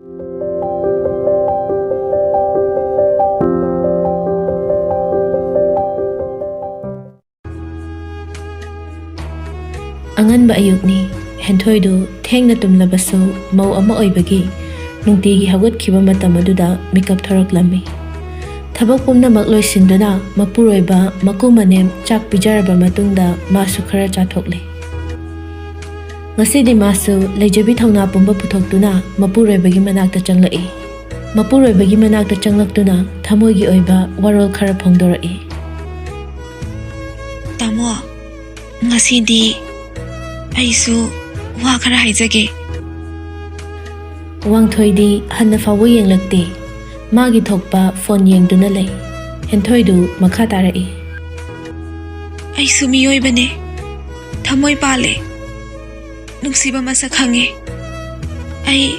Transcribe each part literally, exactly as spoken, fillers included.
ꯑꯉꯟꯕ ꯑꯌꯨꯛꯅꯤ꯫ ꯍꯦꯟꯊꯣꯏꯗꯨ ꯊꯦꯡꯅ ꯇꯨꯝꯂꯕꯁꯨ ꯃꯧ ꯑꯃ ꯑꯣꯏꯕꯒꯤ ꯅꯨꯡꯇꯤꯒꯤ ꯍꯧꯒꯠꯈꯤꯕ ꯃꯇꯝ ꯑꯗꯨꯗ ꯃꯤꯀꯞ ꯊꯣꯔꯛꯂꯝꯃꯤ꯫ ꯊꯕꯛ ꯄꯨꯝꯅꯃꯛ ꯂꯣꯏꯁꯤꯟꯗꯨꯅ ꯃꯄꯨꯔꯣꯏꯕ ꯃꯀꯨ ꯃꯅꯦꯝ ꯆꯥꯛ ꯄꯤꯖꯔꯕ ꯃꯇꯨꯡꯗ ꯃꯥꯁꯨ ꯈꯔ ꯆꯥꯊꯣꯛꯂꯦ꯫ ꯉꯁꯤꯗꯤ ꯃꯥꯁꯨ ꯂꯩꯖꯕꯤ ꯊꯧꯅꯥ ꯄꯨꯝꯕ ꯄꯨꯊꯣꯛꯇꯨꯅ ꯃꯄꯨꯔꯣꯏꯕꯒꯤ ꯃꯅꯥꯛꯇ ꯆꯪꯂꯛꯏ꯫ ꯃꯄꯨꯔꯣꯏꯕꯒꯤ ꯃꯅꯥꯛꯇ ꯆꯪꯂꯛꯇꯨꯅ ꯊꯃꯣꯏꯒꯤ ꯑꯣꯏꯕ ꯋꯥꯔꯣꯜ ꯈꯔ ꯐꯣꯡꯗꯣꯔꯛꯏ꯫ ꯇꯥꯃꯣ, ꯉꯁꯤꯗꯤ ꯑꯩꯁꯨ ꯋꯥ ꯈꯔ ꯍꯥꯏꯖꯒꯦ꯫ ꯋꯥꯡꯊꯣꯏꯗꯤ ꯍꯟꯅ ꯐꯥꯎꯕ ꯌꯦꯡꯂꯛꯇꯦ꯫ ꯃꯥꯒꯤ ꯊꯣꯛꯄ ꯐꯣꯟ ꯌꯦꯡꯗꯨꯅ ꯂꯩ꯫ ꯍꯦꯟꯊꯣꯏꯗꯨ ꯃꯈꯥ ꯇꯥꯔꯛꯏ꯫ ꯑꯩꯁꯨ ꯃꯤꯑꯣꯏꯕꯅꯦ꯫ ꯊꯃꯣꯏ ꯄꯥꯜꯂꯦ꯫ ꯅꯨꯡꯁꯤꯕ ꯃꯁꯛ ꯈꯪꯉꯦ꯫ ꯑꯩ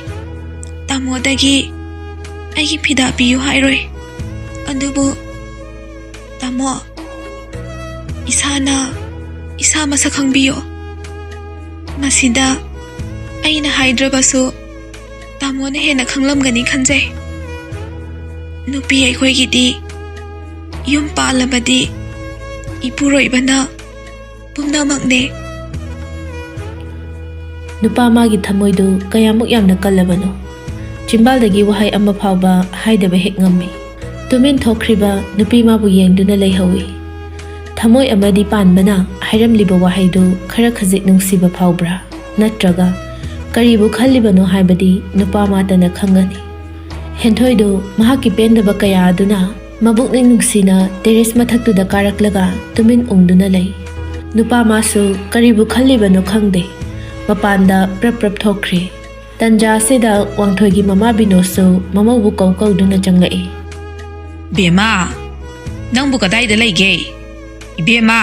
ꯇꯥꯃꯣꯗꯒꯤ ꯑꯩꯒꯤ ꯐꯤꯗꯥ ꯄꯤꯌꯨ ꯍꯥꯏꯔꯣꯏ꯫ ꯑꯗꯨꯕꯨ ꯇꯥꯃꯣ, ꯏꯁꯥꯅ ꯏꯁꯥ ꯃꯁꯛ ꯈꯪꯕꯤꯌꯣ꯫ ꯃꯁꯤꯗ ꯑꯩꯅ ꯍꯥꯏꯗ꯭ꯔꯕꯁꯨ ꯇꯥꯃꯣꯅ ꯍꯦꯟꯅ ꯈꯪꯂꯝꯒꯅꯤ ꯈꯟꯖꯩ꯫ ꯅꯨꯄꯤ ꯑꯩꯈꯣꯏꯒꯤꯗꯤ ꯌꯨꯝ ꯄꯥꯜꯂꯕꯗꯤ ꯏꯄꯨꯔꯣꯏꯕꯅ ꯄꯨꯝꯅꯃꯛꯅꯦ꯫ ꯅꯨꯄꯥ ꯃꯥꯒꯤ ꯊꯃꯣꯏꯗꯨ ꯀꯌꯥꯃꯨꯛ ꯌꯥꯝꯅ ꯀꯜꯂꯕꯅꯣ? ꯆꯤꯝꯕꯥꯜꯗꯒꯤ ꯋꯥꯍꯩ ꯑꯃ ꯐꯥꯎꯕ ꯍꯥꯏꯗꯕ ꯍꯦꯛ ꯉꯝꯃꯤ꯫ ꯇꯨꯃꯤꯟ ꯊꯣꯛꯈ꯭ꯔꯤꯕ ꯅꯨꯄꯤ ꯃꯥꯕꯨ ꯌꯦꯡꯗꯨꯅ ꯂꯩꯍꯧꯏ꯫ ꯊꯃꯣꯏ ꯑꯃꯗꯤ ꯄꯥꯟꯕꯅ ꯍꯥꯏꯔꯝꯂꯤꯕ ꯋꯥꯍꯩꯗꯨ ꯈꯔ ꯈꯖꯤꯛ ꯅꯨꯡꯁꯤꯕ ꯐꯥꯎꯕ꯭ꯔꯥ? ꯅꯠꯇ꯭ꯔꯒ ꯀꯔꯤꯕꯨ ꯈꯜꯂꯤꯕꯅꯣ ꯍꯥꯏꯕꯗꯤ ꯅꯨꯄꯥ ꯃꯥꯇꯅ ꯈꯪꯒꯅꯤ꯫ ꯍꯦꯟꯊꯣꯏꯗꯨ ꯃꯍꯥꯛꯀꯤ ꯄꯦꯟꯗꯕ ꯀꯌꯥ ꯑꯗꯨꯅ ꯃꯕꯨꯛꯅꯤꯡ ꯅꯨꯡꯁꯤꯅ ꯇꯦꯔꯦꯁ ꯃꯊꯛꯇꯨꯗ ꯀꯥꯔꯛꯂꯒ ꯇꯨꯃꯤꯟ ꯎꯪꯗꯨꯅ ꯂꯩ꯫ ꯅꯨꯄꯥ ꯃꯥꯁꯨ ꯀꯔꯤꯕꯨ ꯈꯜꯂꯤꯕꯅꯣ ꯈꯪꯗꯦ, ꯃꯄꯥꯟꯗ ꯄ꯭ꯔꯞ ꯄ꯭ꯔꯞ ꯊꯣꯛꯈ꯭ꯔꯦ꯫ ꯇꯟꯖꯥ ꯑꯁꯤꯗ ꯋꯥꯡꯊꯣꯏꯒꯤ ꯃꯃꯥ ꯕꯤꯅꯣꯁꯁꯨ ꯃꯃꯧꯕꯨ ꯀꯧ ꯀꯧꯗꯨꯅ ꯆꯪꯂꯛꯏ꯫ "ꯕꯦꯝꯃ, ꯅꯪꯕꯨ ꯀꯗꯥꯏꯗ ꯂꯩꯒꯦ? ꯏꯕꯦꯝꯃ!"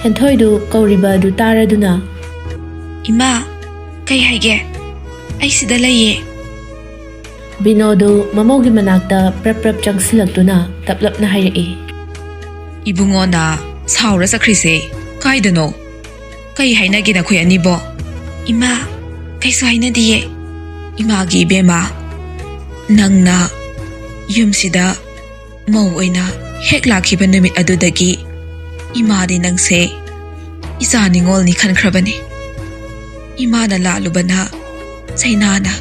ꯍꯦꯟꯊꯣꯏꯗꯨ ꯀꯧꯔꯤꯕ ꯑꯗꯨ ꯇꯥꯔꯗꯨꯅ, "ꯏꯃꯥ, ꯀꯩ ꯍꯥꯏꯒꯦ? ꯑꯩ ꯁꯤꯗ ꯂꯩꯌꯦ꯫" ꯕꯤꯅꯣꯗꯨ ꯃꯃꯧꯒꯤ ꯃꯅꯥꯛꯇ ꯄ꯭ꯔꯞ ꯄ꯭ꯔꯞ ꯆꯪꯁꯤꯜꯂꯛꯇꯨꯅ ꯇꯞꯂꯞꯅ ꯍꯥꯏꯔꯛꯏ꯫ "ꯏꯕꯨꯡꯉꯣꯅ ꯁꯥꯎꯔ ꯆꯠꯈ꯭ꯔꯤꯁꯦ ꯀꯥꯏꯗꯅꯣ? ꯀꯩ ꯍꯥꯏꯅꯒꯦ ꯅꯈꯣꯏ ꯑꯅꯤꯕꯣ?" "ꯏꯃꯥ, ꯀꯩꯁꯨ ꯍꯥꯏꯅꯗꯤꯌꯦ꯫ ꯏꯃꯥꯒꯤ ꯏꯕꯦꯝꯃ, ꯅꯪꯅ ꯌꯨꯝꯁꯤꯗ ꯃꯧ ꯑꯣꯏꯅ ꯍꯦꯛ ꯂꯥꯛꯈꯤꯕ ꯅꯨꯃꯤꯠ ꯑꯗꯨꯗꯒꯤ ꯏꯃꯥꯗꯤ ꯅꯪꯁꯦ ꯏꯆꯥ ꯅꯤꯉꯣꯜꯅꯤ ꯈꯟꯈ꯭ꯔꯕꯅꯤ꯫ ꯏꯃꯥꯅ ꯂꯥꯜꯂꯨꯕꯅ ꯆꯩꯅꯥꯅ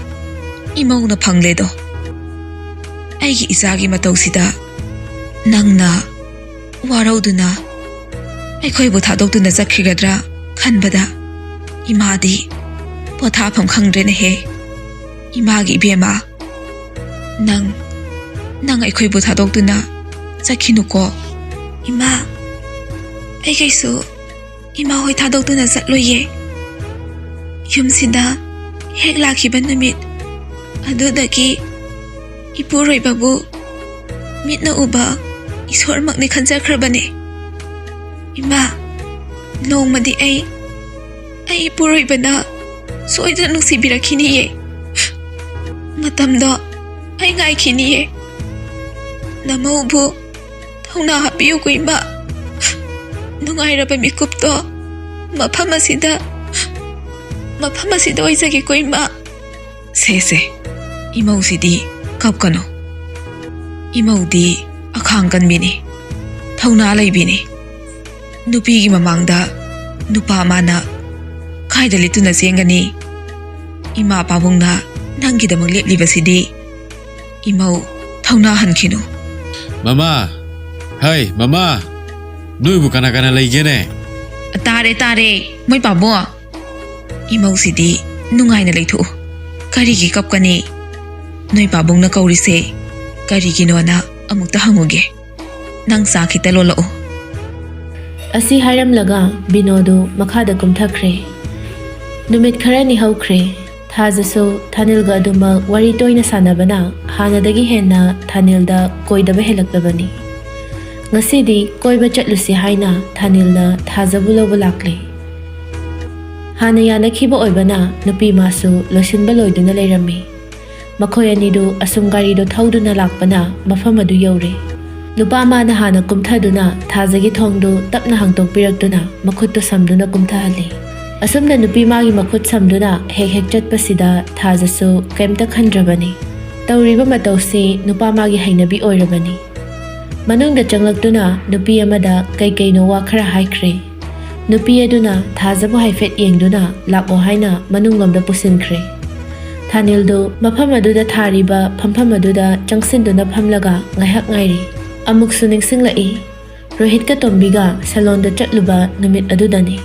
ꯏꯃꯧꯅ ꯐꯪꯂꯦꯗꯣ꯫ ꯑꯩꯒꯤ ꯏꯆꯥꯒꯤ ꯃꯇꯧꯁꯤꯗ ꯅꯪꯅ ꯋꯥꯔꯧꯗꯨꯅ ꯑꯩꯈꯣꯏꯕꯨ ꯊꯥꯗꯣꯛꯇꯨꯅ ꯆꯠꯈꯤꯒꯗ꯭ꯔꯥ ꯈꯟꯕꯗ ꯏꯃꯥꯗꯤ ꯄꯣꯊꯥꯐꯝ ꯈꯪꯗ꯭ꯔꯦꯅꯦꯍꯦ꯫ ꯏꯃꯥꯒꯤ ꯏꯕꯦꯝꯃ, ꯅꯪ, ꯅꯪ ꯑꯩꯈꯣꯏꯕꯨ ꯊꯥꯗꯣꯛꯇꯨꯅ ꯆꯠꯈꯤꯅꯨꯀꯣ꯫ ꯏꯃꯥ, ꯑꯩ ꯀꯩꯁꯨ ꯏꯃꯥ ꯍꯣꯏ ꯊꯥꯗꯣꯛꯇꯨꯅ ꯆꯠꯂꯣꯏꯌꯦ꯫ ꯌꯨꯝꯁꯤꯗ ꯍꯦꯛ ꯂꯥꯛꯈꯤꯕ ꯅꯨꯃꯤꯠ ꯑꯗꯨꯗꯒꯤ ꯏꯄꯨꯔꯣꯏꯕꯕꯨ ꯃꯤꯠꯅ ꯎꯕ ꯏꯁꯣꯔꯃꯛꯅꯤ ꯈꯟꯖꯈ꯭ꯔꯕꯅꯦ꯫ ꯏꯃꯥ, ꯅꯣꯡꯃꯗꯤ ꯑꯩ, ꯑꯩ ꯏꯄꯨꯔꯣꯏꯕꯅ ꯁꯣꯏꯗꯅ ꯅꯨꯡꯁꯤꯕꯤꯔꯛꯈꯤꯅꯤꯌꯦ꯫ ꯃꯇꯝꯗꯣ ꯑꯩ ꯉꯥꯏꯈꯤꯅꯤꯌꯦ꯫ ꯅꯃꯧꯕꯨ ꯊꯧꯅꯥ ꯍꯥꯞꯄꯤꯌꯨꯀꯣ ꯏꯃꯥ꯫ ꯅꯨꯡꯉꯥꯏꯔꯕ ꯃꯤꯀꯨꯞꯇꯣ ꯃꯐꯝ ꯑꯁꯤꯗ, ꯃꯐꯝ ꯑꯁꯤꯗ ꯑꯣꯏꯖꯒꯦꯀꯣ ꯏꯃꯥ꯫ ꯁꯦ, ꯁꯦ, ꯏꯃꯧꯁꯤꯗꯤ ꯀꯞꯀꯅꯨ꯫ ꯏꯃꯧꯗꯤ ꯑꯈꯥꯡ ꯀꯟꯕꯤꯅꯤ, ꯊꯧꯅꯥ ꯂꯩꯕꯤꯅꯤ꯫ ꯅꯨꯄꯤꯒꯤ ꯃꯃꯥꯡꯗ ꯅꯨꯄꯥ ꯃꯥꯅ ꯀꯥꯏꯗ ꯂꯤꯠꯇꯨꯅ ꯆꯦꯟꯒꯅꯤ? ꯏꯃꯥ ꯄꯥꯕꯨꯡꯅ ꯅꯪꯒꯤꯗꯃꯛ ꯂꯦꯞꯂꯤꯕꯁꯤꯗꯤ꯫ ꯏꯃꯧ, ꯊꯧꯅꯥ ꯍꯟꯈꯤꯅꯨ꯫ ꯃꯃꯥ! ꯍꯩ, ꯃꯃꯥ! ꯅꯣꯏꯕꯨ ꯀꯅꯥ ꯀꯅꯥ ꯂꯩꯒꯦꯅꯦ? ꯇꯥꯔꯦ, ꯇꯥꯔꯦ, ꯃꯣꯏ ꯄꯥꯕꯨꯡ꯫ ꯏꯃꯧꯁꯤꯗꯤ ꯅꯨꯡꯉꯥꯏꯅ ꯂꯩꯊꯣꯛꯎ꯫ ꯀꯔꯤꯒꯤ ꯀꯞꯀꯅꯤ? ꯅꯣꯏ ꯄꯥꯕꯨꯡꯅ ꯀꯧꯔꯤꯁꯦ ꯀꯔꯤꯒꯤꯅꯣꯅ ꯑꯃꯨꯛꯇ ꯍꯪꯉꯨꯒꯦ꯫ ꯅꯪ ꯆꯥ ꯈꯤꯇ ꯂꯣꯜꯂꯛꯎ꯫ ꯑꯁꯤ ꯍꯥꯏꯔꯝꯂꯒ ꯕꯤꯅꯣꯗꯨ ꯃꯈꯥꯗ ꯀꯨꯝꯊꯈ꯭ꯔꯦ꯫ ꯅꯨꯃꯤꯠ ꯈꯔꯅꯤ ꯍꯧꯈ꯭ꯔꯦ꯫ ꯊꯥꯖꯁꯨ ꯊꯥꯅꯤꯜꯒ ꯑꯗꯨꯃꯛ ꯋꯥꯔꯤ ꯇꯣꯏꯅ ꯁꯥꯟꯅꯕꯅ ꯍꯥꯟꯅꯗꯒꯤ ꯍꯦꯟꯅ ꯊꯥꯅꯤꯜꯗ ꯀꯣꯏꯗꯕ ꯍꯦꯜꯂꯛꯂꯕꯅꯤ꯫ ꯉꯁꯤꯗꯤ ꯀꯣꯏꯕ ꯆꯠꯂꯨꯁꯤ ꯍꯥꯏꯅ ꯊꯥꯅꯤꯜꯅ ꯊꯥꯖꯕꯨ ꯂꯧꯕ ꯂꯥꯛꯂꯦ꯫ ꯍꯥꯟꯅ ꯌꯥꯅꯈꯤꯕ ꯑꯣꯏꯕꯅ ꯅꯨꯄꯤ ꯃꯥꯁꯨ ꯂꯣꯏꯁꯤꯟꯕ ꯂꯣꯏꯗꯨꯅ ꯂꯩꯔꯝꯃꯤ꯫ ꯃꯈꯣꯏ ꯑꯅꯤꯗꯨ ꯑꯁꯨꯝ ꯒꯥꯔꯤꯗꯣ ꯊꯧꯗꯨꯅ ꯂꯥꯛꯄꯅ ꯃꯐꯝ ꯑꯗꯨ ꯌꯧꯔꯦ꯫ ꯅꯨꯄꯥ ꯃꯥꯅ ꯍꯥꯟꯅ ꯀꯨꯝꯊꯗꯨꯅ ꯊꯥꯖꯒꯤ ꯊꯣꯡꯗꯨ ꯇꯞꯅ ꯍꯥꯡꯇꯣꯛꯄꯤꯔꯛꯇꯨꯅ ꯃꯈꯨꯠꯇꯨ ꯁꯝꯗꯨꯅ ꯀꯨꯝꯊꯍꯜꯂꯤ꯫ ꯑꯁꯨꯝꯅ ꯅꯨꯄꯤ ꯃꯥꯒꯤ ꯃꯈꯨꯠ ꯁꯝꯗꯨꯅ ꯍꯦꯛ ꯍꯦꯛ ꯆꯠꯄꯁꯤꯗ ꯊꯥꯖꯁꯨ ꯀꯩꯝꯇ ꯈꯟꯗ꯭ꯔꯕꯅꯤ꯫ ꯇꯧꯔꯤꯕ ꯃꯇꯧꯁꯤ ꯅꯨꯄꯥ ꯃꯥꯒꯤ ꯍꯩꯅꯕꯤ ꯑꯣꯏꯔꯕꯅꯤ꯫ ꯃꯅꯨꯡꯗ ꯆꯪꯂꯛꯇꯨꯅ ꯅꯨꯄꯤ ꯑꯃꯗ ꯀꯩ ꯀꯩꯅꯣ ꯋꯥ ꯈꯔ ꯍꯥꯏꯈ꯭ꯔꯦ꯫ ꯅꯨꯄꯤ ꯑꯗꯨꯅ ꯊꯥꯖꯕꯨ ꯍꯥꯏꯐꯦꯠ ꯌꯦꯡꯗꯨꯅ ꯂꯥꯛꯑꯣ ꯍꯥꯏꯅ ꯃꯅꯨꯡꯂꯣꯝꯗ ꯄꯨꯁꯤꯟꯈ꯭ꯔꯦ꯫ ꯊꯥꯅꯤꯜꯗꯨ ꯃꯐꯝ ꯑꯗꯨꯗ ꯊꯥꯔꯤꯕ ꯐꯝꯐꯝ ꯑꯗꯨꯗ ꯆꯪꯁꯤꯟꯗꯨꯅ ꯐꯝꯂꯒ ꯉꯥꯏꯍꯥꯛ ꯉꯥꯏꯔꯤ꯫ ꯑꯃꯨꯛꯁꯨ ꯅꯤꯡꯁꯤꯡꯂꯛꯏ, ꯔꯣꯍꯤꯠꯀ ꯇꯣꯝꯕꯤꯒ ꯁꯦꯂꯣꯟꯗ ꯆꯠꯂꯨꯕ ꯅꯨꯃꯤꯠ ꯑꯗꯨꯗꯅꯤ꯫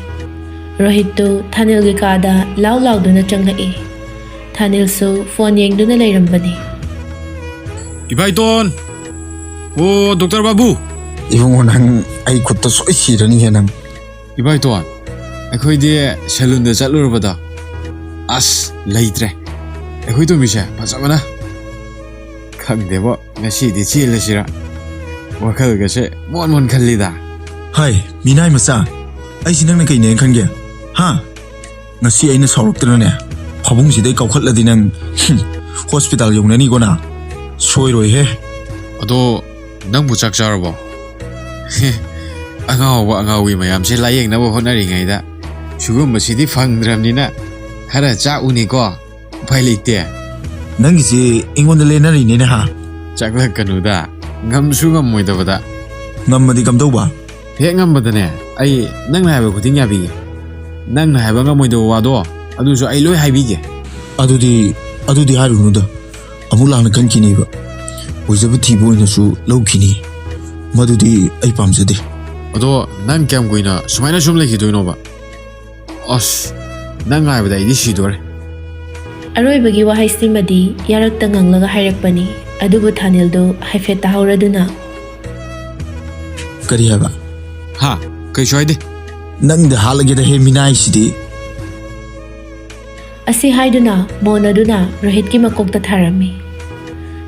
ꯔꯣꯍꯤꯠꯇꯨ ꯊꯥꯅꯤꯜꯒꯤ ꯀꯥꯗ ꯂꯥꯎ ꯂꯥꯎꯗꯨꯅ ꯆꯪꯂꯛꯏ꯫ ꯊꯥꯅꯤꯜꯁꯨ ꯐꯣꯟ ꯌꯦꯡꯗꯨꯅ ꯂꯩꯔꯝꯕꯅꯤ꯫ ꯏꯕꯥꯏꯇꯣꯟ! ꯑꯣ, ꯗꯣꯛꯇꯔ ꯕꯥꯕꯨ! ꯏꯕꯨꯡꯉꯣ, ꯅꯪ ꯑꯩ ꯈꯨꯠꯇ ꯁꯣꯏ ꯁꯤꯔꯅꯤꯍꯦ ꯅꯪ꯫ ꯏꯕꯥꯏꯇꯣꯟ, ꯑꯩꯈꯣꯏꯗꯤ ꯁꯦꯂꯨꯟꯗ ꯆꯠꯂꯨꯔꯕꯗꯣ, ꯑꯁ, ꯂꯩꯇ꯭ꯔꯦ꯫ ꯑꯩꯈꯣꯏ ꯇꯣꯝꯕꯤꯁꯦ ꯐꯖꯕꯅ꯫ ꯈꯪꯗꯦꯕꯣ, ꯉꯁꯤꯗꯤ ꯆꯦꯜꯂꯁꯤꯔ? ꯋꯥꯈꯜꯒꯁꯦ ꯃꯣꯟ ꯃꯣꯟ ꯈꯜꯂꯤꯗ꯫ ꯍꯥꯏ, ꯃꯤꯅꯥꯏ ꯃꯆꯥ, ꯑꯩꯁꯤ ꯅꯪꯅ ꯀꯩꯅꯦꯅ ꯈꯟꯒꯦ? ꯍꯥ? ꯉꯁꯤ ꯑꯩꯅ ꯁꯥꯎꯔꯛꯇꯅꯅꯦ, ꯐꯃꯨꯡꯁꯤꯗꯩ ꯀꯥꯎꯈꯠꯂꯗꯤ ꯅꯪ, ꯍꯝ, ꯍꯣꯁꯄꯤꯇꯥꯜ ꯌꯧꯅꯅꯤꯀꯣ ꯅꯪ꯫ ꯁꯣꯏꯔꯣꯏꯍꯦ꯫ ꯑꯗꯣ ꯅꯪꯕꯨ ꯆꯥꯛ ꯆꯥꯔꯕꯣ? ꯍꯦ, ꯑꯉꯥꯎꯕ ꯑꯉꯥꯎꯕꯤ ꯃꯌꯥꯝꯁꯦ ꯂꯥꯌꯦꯡꯅꯕ ꯍꯣꯠꯅꯔꯤꯉꯩꯗ ꯁꯤꯒꯨꯝꯕꯁꯤꯗꯤ ꯐꯪꯗ꯭ꯔꯕꯅꯤꯅ ꯈꯔ ꯆꯥꯛꯎꯅꯤꯀꯣ꯫ ꯎꯄꯥꯏ ꯂꯩꯇꯦ꯫ ꯅꯪꯒꯤꯁꯤ ꯑꯩꯉꯣꯟꯗ ꯂꯦꯟꯅꯔꯤꯅꯤꯅꯦ ꯍꯥ? ꯆꯥꯛꯂꯛꯀꯅꯨꯗ, ꯉꯝꯁꯨ ꯉꯝꯃꯣꯏꯗꯕꯗ꯫ ꯉꯝꯃꯗꯤ ꯀꯝꯗꯧꯕ? ꯍꯦꯛ ꯉꯝꯕꯗꯅꯦ, ꯑꯩ ꯅꯪꯅ ꯍꯥꯏꯕ ꯈꯨꯗꯤꯡ ꯌꯥꯕꯤꯒꯦ꯫ ꯅꯪꯅ ꯍꯥꯏꯕ ꯉꯝꯃꯣꯏꯗꯕ ꯋꯥꯗꯣ, ꯑꯗꯨꯁꯨ ꯑꯩ ꯂꯣꯏ ꯍꯥꯏꯕꯤꯒꯦ꯫ ꯑꯗꯨꯗꯤ, ꯑꯗꯨꯗꯤ ꯍꯥꯏꯔꯨꯅꯨꯗ꯫ ꯑꯃꯨꯛ ꯂꯥꯟꯅ ꯈꯟꯈꯤꯅꯤꯕ꯫ ꯑꯣꯏꯖꯕ ꯊꯤꯕ ꯑꯣꯏꯅꯁꯨ ꯂꯧꯈꯤꯅꯤ꯫ ꯃꯗꯨꯗꯤ ꯑꯩ ꯄꯥꯝꯖꯗꯦ꯫ ꯑꯗꯣ ꯅꯪ ꯀꯌꯥꯝ ꯀꯨꯏꯅ ꯁꯨꯃꯥꯏꯅ ꯁꯨꯝ ꯂꯩꯈꯤꯗꯣꯏꯅꯣꯕ? ꯑꯁ, ꯅꯪ ꯉꯥꯏꯕꯗ ꯑꯩꯗꯤ ꯁꯤꯗꯣꯔꯦ꯫ ꯑꯔꯣꯏꯕꯒꯤ ꯋꯥꯍꯩꯁꯤꯃꯗꯤ ꯌꯥꯔꯛꯇ ꯉꯪꯂꯒ ꯍꯥꯏꯔꯛꯄꯅꯤ꯫ ꯑꯗꯨꯕꯨ ꯊꯥꯅꯤꯜꯗꯨ ꯍꯥꯏꯐꯦꯠ ꯇꯥꯍꯧꯔꯗꯨꯅ, ꯀꯔꯤ ꯍꯥꯏꯕ? ꯍꯥ? ꯀꯩꯁꯨ ꯍꯥꯏꯗꯦ꯫ ꯅꯪꯗ ꯍꯥꯠꯂꯒꯦꯗ ꯍꯦ ꯃꯤꯅꯥꯏꯁꯤꯗꯤ꯫ ꯑꯁꯤ ꯍꯥꯏꯗꯨꯅ ꯃꯣꯟ ꯑꯗꯨꯅ ꯔꯣꯍꯤꯠꯀꯤ ꯃꯀꯣꯛꯇ ꯊꯥꯔꯝꯃꯤ꯫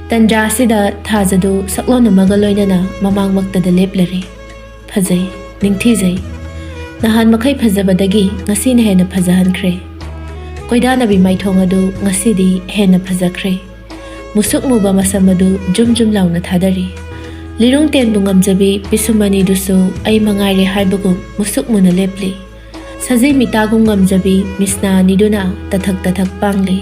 ꯇꯟꯖꯥ ꯑꯁꯤꯗ ꯊꯥꯖꯗꯨ ꯁꯛꯂꯣꯟ ꯑꯃꯒ ꯂꯣꯏꯅꯅ ꯃꯃꯥꯡꯃꯛꯇꯗ ꯂꯦꯞꯂꯔꯦ꯫ ꯐꯖꯩ, ꯅꯤꯡꯊꯤꯖꯩ꯫ ꯅꯍꯥꯟ ꯃꯈꯩ ꯐꯖꯕꯗꯒꯤ ꯉꯁꯤꯅ ꯍꯦꯟꯅ ꯐꯖꯍꯟꯈ꯭ꯔꯦ꯫ ꯀꯣꯏꯗꯥꯅꯕꯤ ꯃꯥꯏꯊꯣꯡ ꯑꯗꯨ ꯉꯁꯤꯗꯤ ꯍꯦꯟꯅ ꯐꯖꯈ꯭ꯔꯦ꯫ ꯃꯨꯁꯨꯛ ꯃꯨꯕ ꯃꯁꯝ ꯑꯗꯨ ꯖꯨꯝ ꯖꯨꯝ ꯂꯥꯎꯅ ꯊꯥꯗꯔꯤ꯫ ꯂꯤꯔꯨꯡ ꯇꯦꯟꯕꯨ ꯉꯝꯖꯕꯤ ꯄꯤꯁꯨꯝ ꯑꯅꯤꯗꯨꯁꯨ ꯑꯩ ꯃꯉꯥꯏꯔꯦ ꯍꯥꯏꯕꯒꯨꯝ ꯃꯨꯁꯨꯛ ꯃꯨꯅ ꯂꯦꯞꯂꯤ꯫ ꯁꯖꯤ ꯃꯤꯇꯥꯒꯨꯝ ꯉꯝꯖꯕꯤ ꯃꯤꯁꯅꯥ ꯑꯅꯤꯗꯨꯅ ꯇꯊꯛ ꯇꯊꯛ ꯄꯥꯡꯂꯤ꯫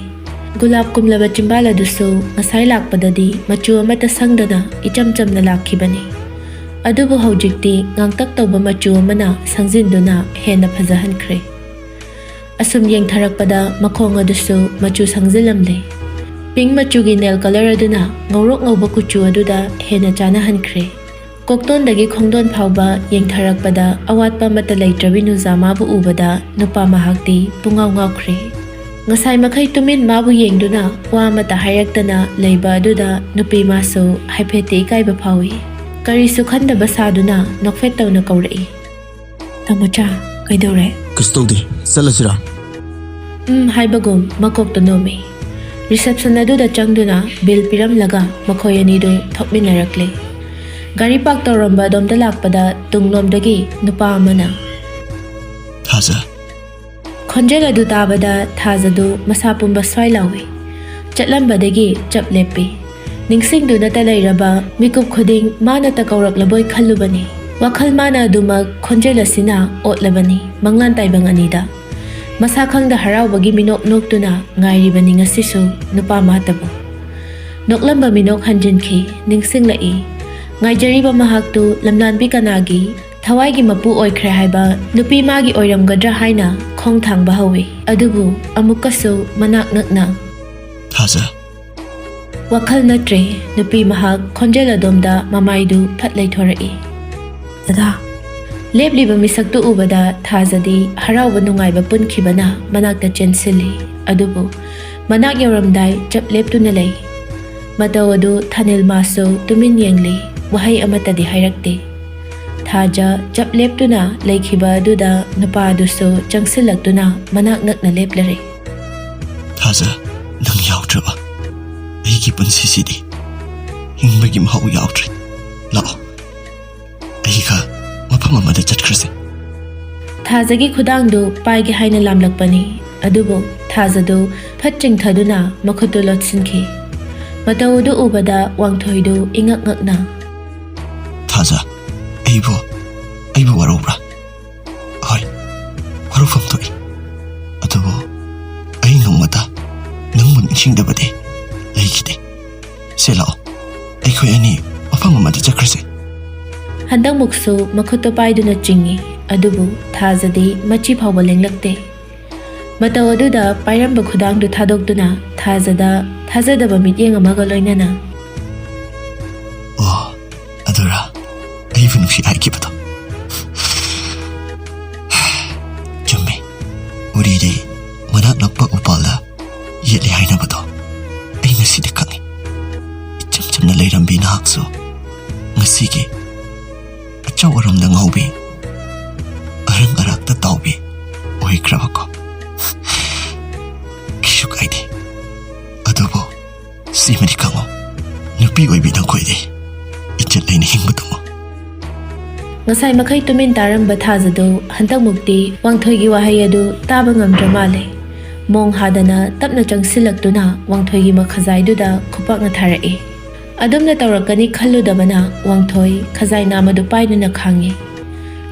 ꯒꯨꯂꯥꯞ ꯀꯨꯝꯂꯕ ꯆꯤꯝꯕꯥꯜ ꯑꯗꯨꯁꯨ ꯉꯁꯥꯏ ꯂꯥꯛꯄꯗꯗꯤ ꯃꯆꯨ ꯑꯃꯠꯇ ꯁꯪꯗꯅ ꯏꯆꯝ ꯆꯝꯅ ꯂꯥꯛꯈꯤꯕꯅꯤ꯫ ꯑꯗꯨꯕꯨ ꯍꯧꯖꯤꯛꯇꯤ ꯉꯥꯡꯇꯛ ꯇꯧꯕ ꯃꯆꯨ ꯑꯃꯅ ꯁꯪꯖꯤꯟꯗꯨꯅ ꯍꯦꯟꯅ ꯐꯖꯍꯟꯈ꯭ꯔꯦ꯫ ꯑꯁꯨꯝ ꯌꯦꯡꯊꯔꯛꯄꯗ ꯃꯈꯣꯡ ꯑꯗꯨꯁꯨ ꯃꯆꯨ ꯁꯪꯖꯤꯜꯂꯝꯂꯦ꯫ ꯄꯤꯡ ꯃꯆꯨꯒꯤ ꯅꯦꯜ ꯀꯂꯔ ꯑꯗꯨꯅ ꯉꯧꯔꯣꯛ ꯉꯧꯕ ꯀꯨꯆꯨ ꯑꯗꯨꯗ ꯍꯦꯟꯅ ꯆꯥꯅꯍꯟꯈ꯭ꯔꯦ꯫ ꯀꯣꯛꯇꯣꯟꯗꯒꯤ ꯈꯣꯡꯗꯣꯟ ꯐꯥꯎꯕ ꯌꯦꯡꯊꯔꯛꯄꯗ ꯑꯋꯥꯠꯄ ꯑꯃꯠꯇ ꯂꯩꯇ꯭ꯔꯕꯤ ꯅꯨꯖꯥ ꯃꯥꯕꯨ ꯎꯕꯗ ꯅꯨꯄꯥ ꯃꯍꯥꯛꯇꯤ ꯄꯨꯡꯉꯥꯎ ꯉꯥꯎꯈ꯭ꯔꯦ꯫ ꯉꯁꯥꯏ ꯃꯈꯩ ꯇꯨꯃꯤꯟ ꯃꯥꯕꯨ ꯌꯦꯡꯗꯨꯅ ꯋꯥ ꯑꯃꯠꯇ ꯍꯥꯏꯔꯛꯇꯅ ꯂꯩꯕ ꯑꯗꯨꯗ ꯅꯨꯄꯤ ꯃꯥꯁꯨ ꯍꯥꯏꯐꯦꯠꯇꯤ ꯏꯀꯥꯏꯕ ꯐꯥꯎꯏ꯫ ꯀꯔꯤꯁꯨ ꯈꯟꯗꯕ ꯁꯥꯗꯨꯅ ꯅꯣꯛꯐꯦꯠ ꯇꯧꯅ ꯀꯧꯔꯛꯏ꯫ "ꯇꯥꯃꯣꯆꯥ, ꯀꯩꯗꯧꯔꯦ?" "ꯀꯩꯁꯨ ꯇꯧꯗꯦ, ꯆꯠꯂꯁꯤꯔꯥ?" "ꯎꯝ" ꯍꯥꯏꯕꯒꯨꯝ ꯃꯀꯣꯛꯇ ꯅꯣꯝꯃꯤ꯫ ꯔꯤꯁꯦꯞꯁꯟ ꯑꯗꯨꯗ ꯆꯪꯗꯨꯅ ꯕꯤꯜ ꯄꯤꯔꯝꯂꯒ ꯃꯈꯣꯏ ꯑꯅꯤꯗꯨ ꯊꯣꯛꯃꯤꯟꯅꯔꯛꯂꯦ꯫ ꯒꯥꯔꯤ ꯄꯥꯔꯛ ꯇꯧꯔꯝꯕ ꯑꯗꯣꯝꯗ ꯂꯥꯛꯄꯗ ꯇꯨꯡꯂꯣꯝꯗꯒꯤ ꯅꯨꯄꯥ ꯑꯃꯅ, "ꯊꯥꯖ!" ꯈꯣꯟꯖꯦꯜ ꯑꯗꯨ ꯇꯥꯕꯗ ꯊꯥꯖꯗꯨ ꯃꯁꯥ ꯄꯨꯝꯕ ꯁ꯭ꯋꯥꯏ ꯂꯥꯎꯏ꯫ ꯆꯠꯂꯝꯕꯗꯒꯤ ꯆꯞ ꯂꯦꯞꯄꯤ꯫ ꯅꯤꯡꯁꯤꯡꯗꯨꯅꯇ ꯂꯩꯔꯕ ꯃꯤꯀꯨꯞ ꯈꯨꯗꯤꯡ ꯃꯥꯅꯇ ꯀꯧꯔꯛꯂꯕꯣꯏ ꯈꯜꯂꯨꯕꯅꯤ꯫ ꯋꯥꯈꯜ ꯃꯥꯅ ꯑꯗꯨꯃꯛ ꯈꯣꯟꯖꯦꯜ ꯑꯁꯤꯅ ꯑꯣꯠꯂꯕꯅꯤ ꯃꯪꯂꯥꯟ ꯇꯥꯏꯕꯪ ꯑꯅꯤꯗ꯫ ꯃꯁꯥ ꯈꯪꯗ ꯍꯔꯥꯎꯕꯒꯤ ꯃꯤꯅꯣꯛ ꯅꯣꯛꯇꯨꯅ ꯉꯥꯏꯔꯤꯕꯅꯤ ꯉꯁꯤꯁꯨ ꯅꯨꯄꯥ ꯃꯥꯇꯕꯨ꯫ ꯅꯣꯛꯂꯝꯕ ꯃꯤꯅꯣꯛ ꯍꯟꯖꯤꯟꯈꯤ, ꯅꯤꯡꯁꯤꯡꯂꯛꯏ꯫ ꯉꯥꯏꯖꯔꯤꯕ ꯃꯍꯥꯛꯇꯨ ꯂꯝꯂꯥꯟꯕꯤ ꯀꯅꯥꯒꯤ ꯊꯋꯥꯏꯒꯤ ꯃꯄꯨ ꯑꯣꯏꯈ꯭ꯔꯦ ꯍꯥꯏꯕ ꯅꯨꯄꯤ ꯃꯥꯒꯤ ꯑꯣꯏꯔꯝꯒꯗ꯭ꯔꯥ ꯍꯥꯏꯅ ꯈꯣꯡ ꯊꯥꯡꯕ ꯍꯧꯏ꯫ ꯑꯗꯨꯕꯨ ꯑꯃꯨꯛꯀꯁꯨ ꯃꯅꯥꯛ ꯅꯛꯅ, "ꯊꯥꯖ!" ꯋꯥꯈꯜ ꯅꯠꯇ꯭ꯔꯦ꯫ ꯅꯨꯄꯤ ꯃꯍꯥꯛ ꯈꯣꯟꯖꯦꯜ ꯑꯗꯣꯝꯗ ꯃꯃꯥꯏꯗꯨ ꯐꯠ ꯂꯩꯊꯣꯔꯛꯏ꯫ "ꯗꯗꯥ!" ꯂꯦꯞꯂꯤꯕ ꯃꯤꯁꯛꯇꯨ ꯎꯕꯗ ꯊꯥꯖꯗꯤ ꯍꯔꯥꯎꯕ ꯅꯨꯡꯉꯥꯏꯕ ꯄꯨꯟꯈꯤꯕꯅ ꯃꯅꯥꯛꯇ ꯆꯦꯟꯁꯤꯜꯂꯤ꯫ ꯑꯗꯨꯕꯨ ꯃꯅꯥꯛ ꯌꯧꯔꯝꯗꯥꯏ ꯆꯞ ꯂꯦꯞꯇꯨꯅ ꯂꯩ꯫ ꯃꯇꯧ ꯑꯗꯨ ꯊꯥꯅꯤꯜ ꯃꯥꯁꯨ ꯇꯨꯃꯤꯟ ꯌꯦꯡꯂꯤ, ꯋꯥꯍꯩ ꯑꯃꯠꯇꯗꯤ ꯍꯥꯏꯔꯛꯇꯦ꯫ ꯊꯥꯖ ꯆꯞ ꯂꯦꯞꯇꯨꯅ ꯂꯩꯈꯤꯕ ꯑꯗꯨꯗ ꯅꯨꯄꯥ ꯑꯗꯨꯁꯨ ꯆꯪꯁꯤꯜꯂꯛꯇꯨꯅ ꯃꯅꯥꯛ ꯅꯛꯅ ꯂꯦꯞꯂꯔꯦ꯫ "ꯊꯥꯖ, ꯅꯪ ꯌꯥꯎꯗ꯭ꯔꯕ ꯑꯩꯒꯤ ꯄꯨꯟꯁꯤꯁꯤꯗꯤ ꯍꯤꯡꯕꯒꯤ ꯃꯍꯥꯎ ꯌꯥꯎꯗ꯭ꯔꯦ꯫ ꯂꯥꯛꯑꯣ, ꯑꯩꯒ ꯃꯐꯝ ꯑꯃꯗ ꯆꯠꯈ꯭ꯔꯁꯦ꯫" ꯊꯥꯖꯒꯤ ꯈꯨꯗꯥꯡꯗꯨ ꯄꯥꯏꯒꯦ ꯍꯥꯏꯅ ꯂꯥꯝꯂꯛꯄꯅꯤ, ꯑꯗꯨꯕꯨ ꯊꯥꯖꯗꯨ ꯐꯠ ꯆꯤꯡꯊꯗꯨꯅ ꯃꯈꯨꯠꯇꯨ ꯂꯣꯠꯁꯤꯟꯈꯤ꯫ ꯃꯇꯧ ꯑꯗꯨ ꯎꯕꯗ ꯋꯥꯡꯊꯣꯏꯗꯨ ꯏꯉꯛ ꯉꯛꯅ, "ꯊꯥꯖ, ꯑꯩꯕꯨ, ꯑꯩꯕꯨ ꯋꯥꯔꯧꯕ꯭ꯔꯥ?" "ꯍꯣꯏ, ꯅꯤꯡꯁꯤꯡꯗꯕꯗꯤ ꯂꯩꯈꯤꯗꯦ꯫ ꯁꯦ ꯂꯥꯛꯑꯣ, ꯑꯩꯈꯣꯏ ꯑꯅꯤ ꯃꯐꯝ ꯑꯃꯗ ꯆꯠꯈ꯭ꯔꯁꯦ꯫ ꯍꯟꯗꯛꯃꯨꯛꯁꯨ ꯃꯈꯨꯠꯇꯣ ꯄꯥꯏꯗꯨꯅ ꯆꯤꯡꯏ꯫ ꯑꯗꯨꯕꯨ ꯊꯥꯖꯗꯤ ꯃꯆꯤ ꯐꯥꯎꯕ ꯂꯦꯡꯂꯛꯇꯦ꯫ ꯃꯇꯧ ꯑꯗꯨꯗ ꯄꯥꯏꯔꯝꯕ ꯈꯨꯗꯥꯡꯗꯨ ꯊꯥꯗꯣꯛꯇꯨꯅ ꯊꯥꯖꯗ ꯊꯥꯖꯗꯕ ꯃꯤꯠꯌꯦꯡ ꯑꯃꯒ ꯂꯣꯏꯅꯅ, ꯑꯣ, ꯑꯗꯨꯔꯥ ꯑꯩꯕꯨ ꯅꯨꯡꯁꯤ ꯍꯥꯏꯈꯤꯕꯗꯣ? ꯆꯨꯝꯃꯤ, ꯎꯔꯤꯗꯤ ꯃꯅꯥꯛ ꯅꯛꯄ ꯎꯄꯥꯜꯗ ꯌꯦꯠꯂꯤ ꯍꯥꯏꯅꯕꯗꯣ ꯑꯩ ꯉꯁꯤꯗꯤ ꯈꯪꯉꯤ꯫ ꯏꯆꯝ ꯆꯝꯅ ꯂꯩꯔꯝꯕꯤ ꯅꯍꯥꯛꯁꯨ ꯉꯁꯤꯒꯤ ꯑꯆꯧ ꯑꯔꯝꯗ ꯉꯥꯎꯕꯤ, ꯑꯔꯪ ꯑꯔꯥꯛꯇ ꯇꯥꯎꯕꯤ ꯑꯣꯏꯈ꯭ꯔꯕꯀꯣ꯫ ꯀꯩꯁꯨ ꯀꯥꯏꯗꯦ꯫ ꯑꯗꯨꯕꯨ ꯁꯤꯃꯗꯤ ꯈꯪꯉꯣ, ꯅꯨꯄꯤ ꯑꯣꯏꯕꯤ ꯅꯈꯣꯏꯗꯤ ꯏꯖꯠ ꯂꯩꯅ ꯍꯤꯡꯕ ꯇꯝꯃꯨ꯫ ꯉꯁꯥꯏ ꯃꯈꯩ ꯇꯨꯃꯤꯟ ꯇꯥꯔꯝꯕ ꯊꯥꯖꯗꯨ ꯍꯟꯗꯛꯃꯨꯛꯇꯤ ꯋꯥꯡꯊꯣꯏꯒꯤ ꯋꯥꯍꯩ ꯑꯗꯨ ꯇꯥꯕ ꯉꯝꯗ꯭ꯔ ꯃꯥꯜꯂꯦ꯫ ꯃꯣꯡ ꯍꯥꯗꯅ ꯇꯞꯅ ꯆꯪꯁꯤꯜꯂꯛꯇꯨꯅ ꯋꯥꯡꯊꯣꯏꯒꯤ ꯃꯈꯖꯥꯏꯗꯨꯗ ꯈꯨꯄꯥꯛꯅ ꯊꯥꯔꯛꯏ꯫ ꯑꯗꯨꯝꯅ ꯇꯧꯔꯛꯀꯅꯤ ꯈꯜꯂꯨꯗꯕꯅ ꯋꯥꯡꯊꯣꯏ ꯈꯖꯥꯏ ꯅꯥꯝ ꯑꯗꯨ ꯄꯥꯏꯗꯨꯅ ꯈꯥꯡꯉꯤ꯫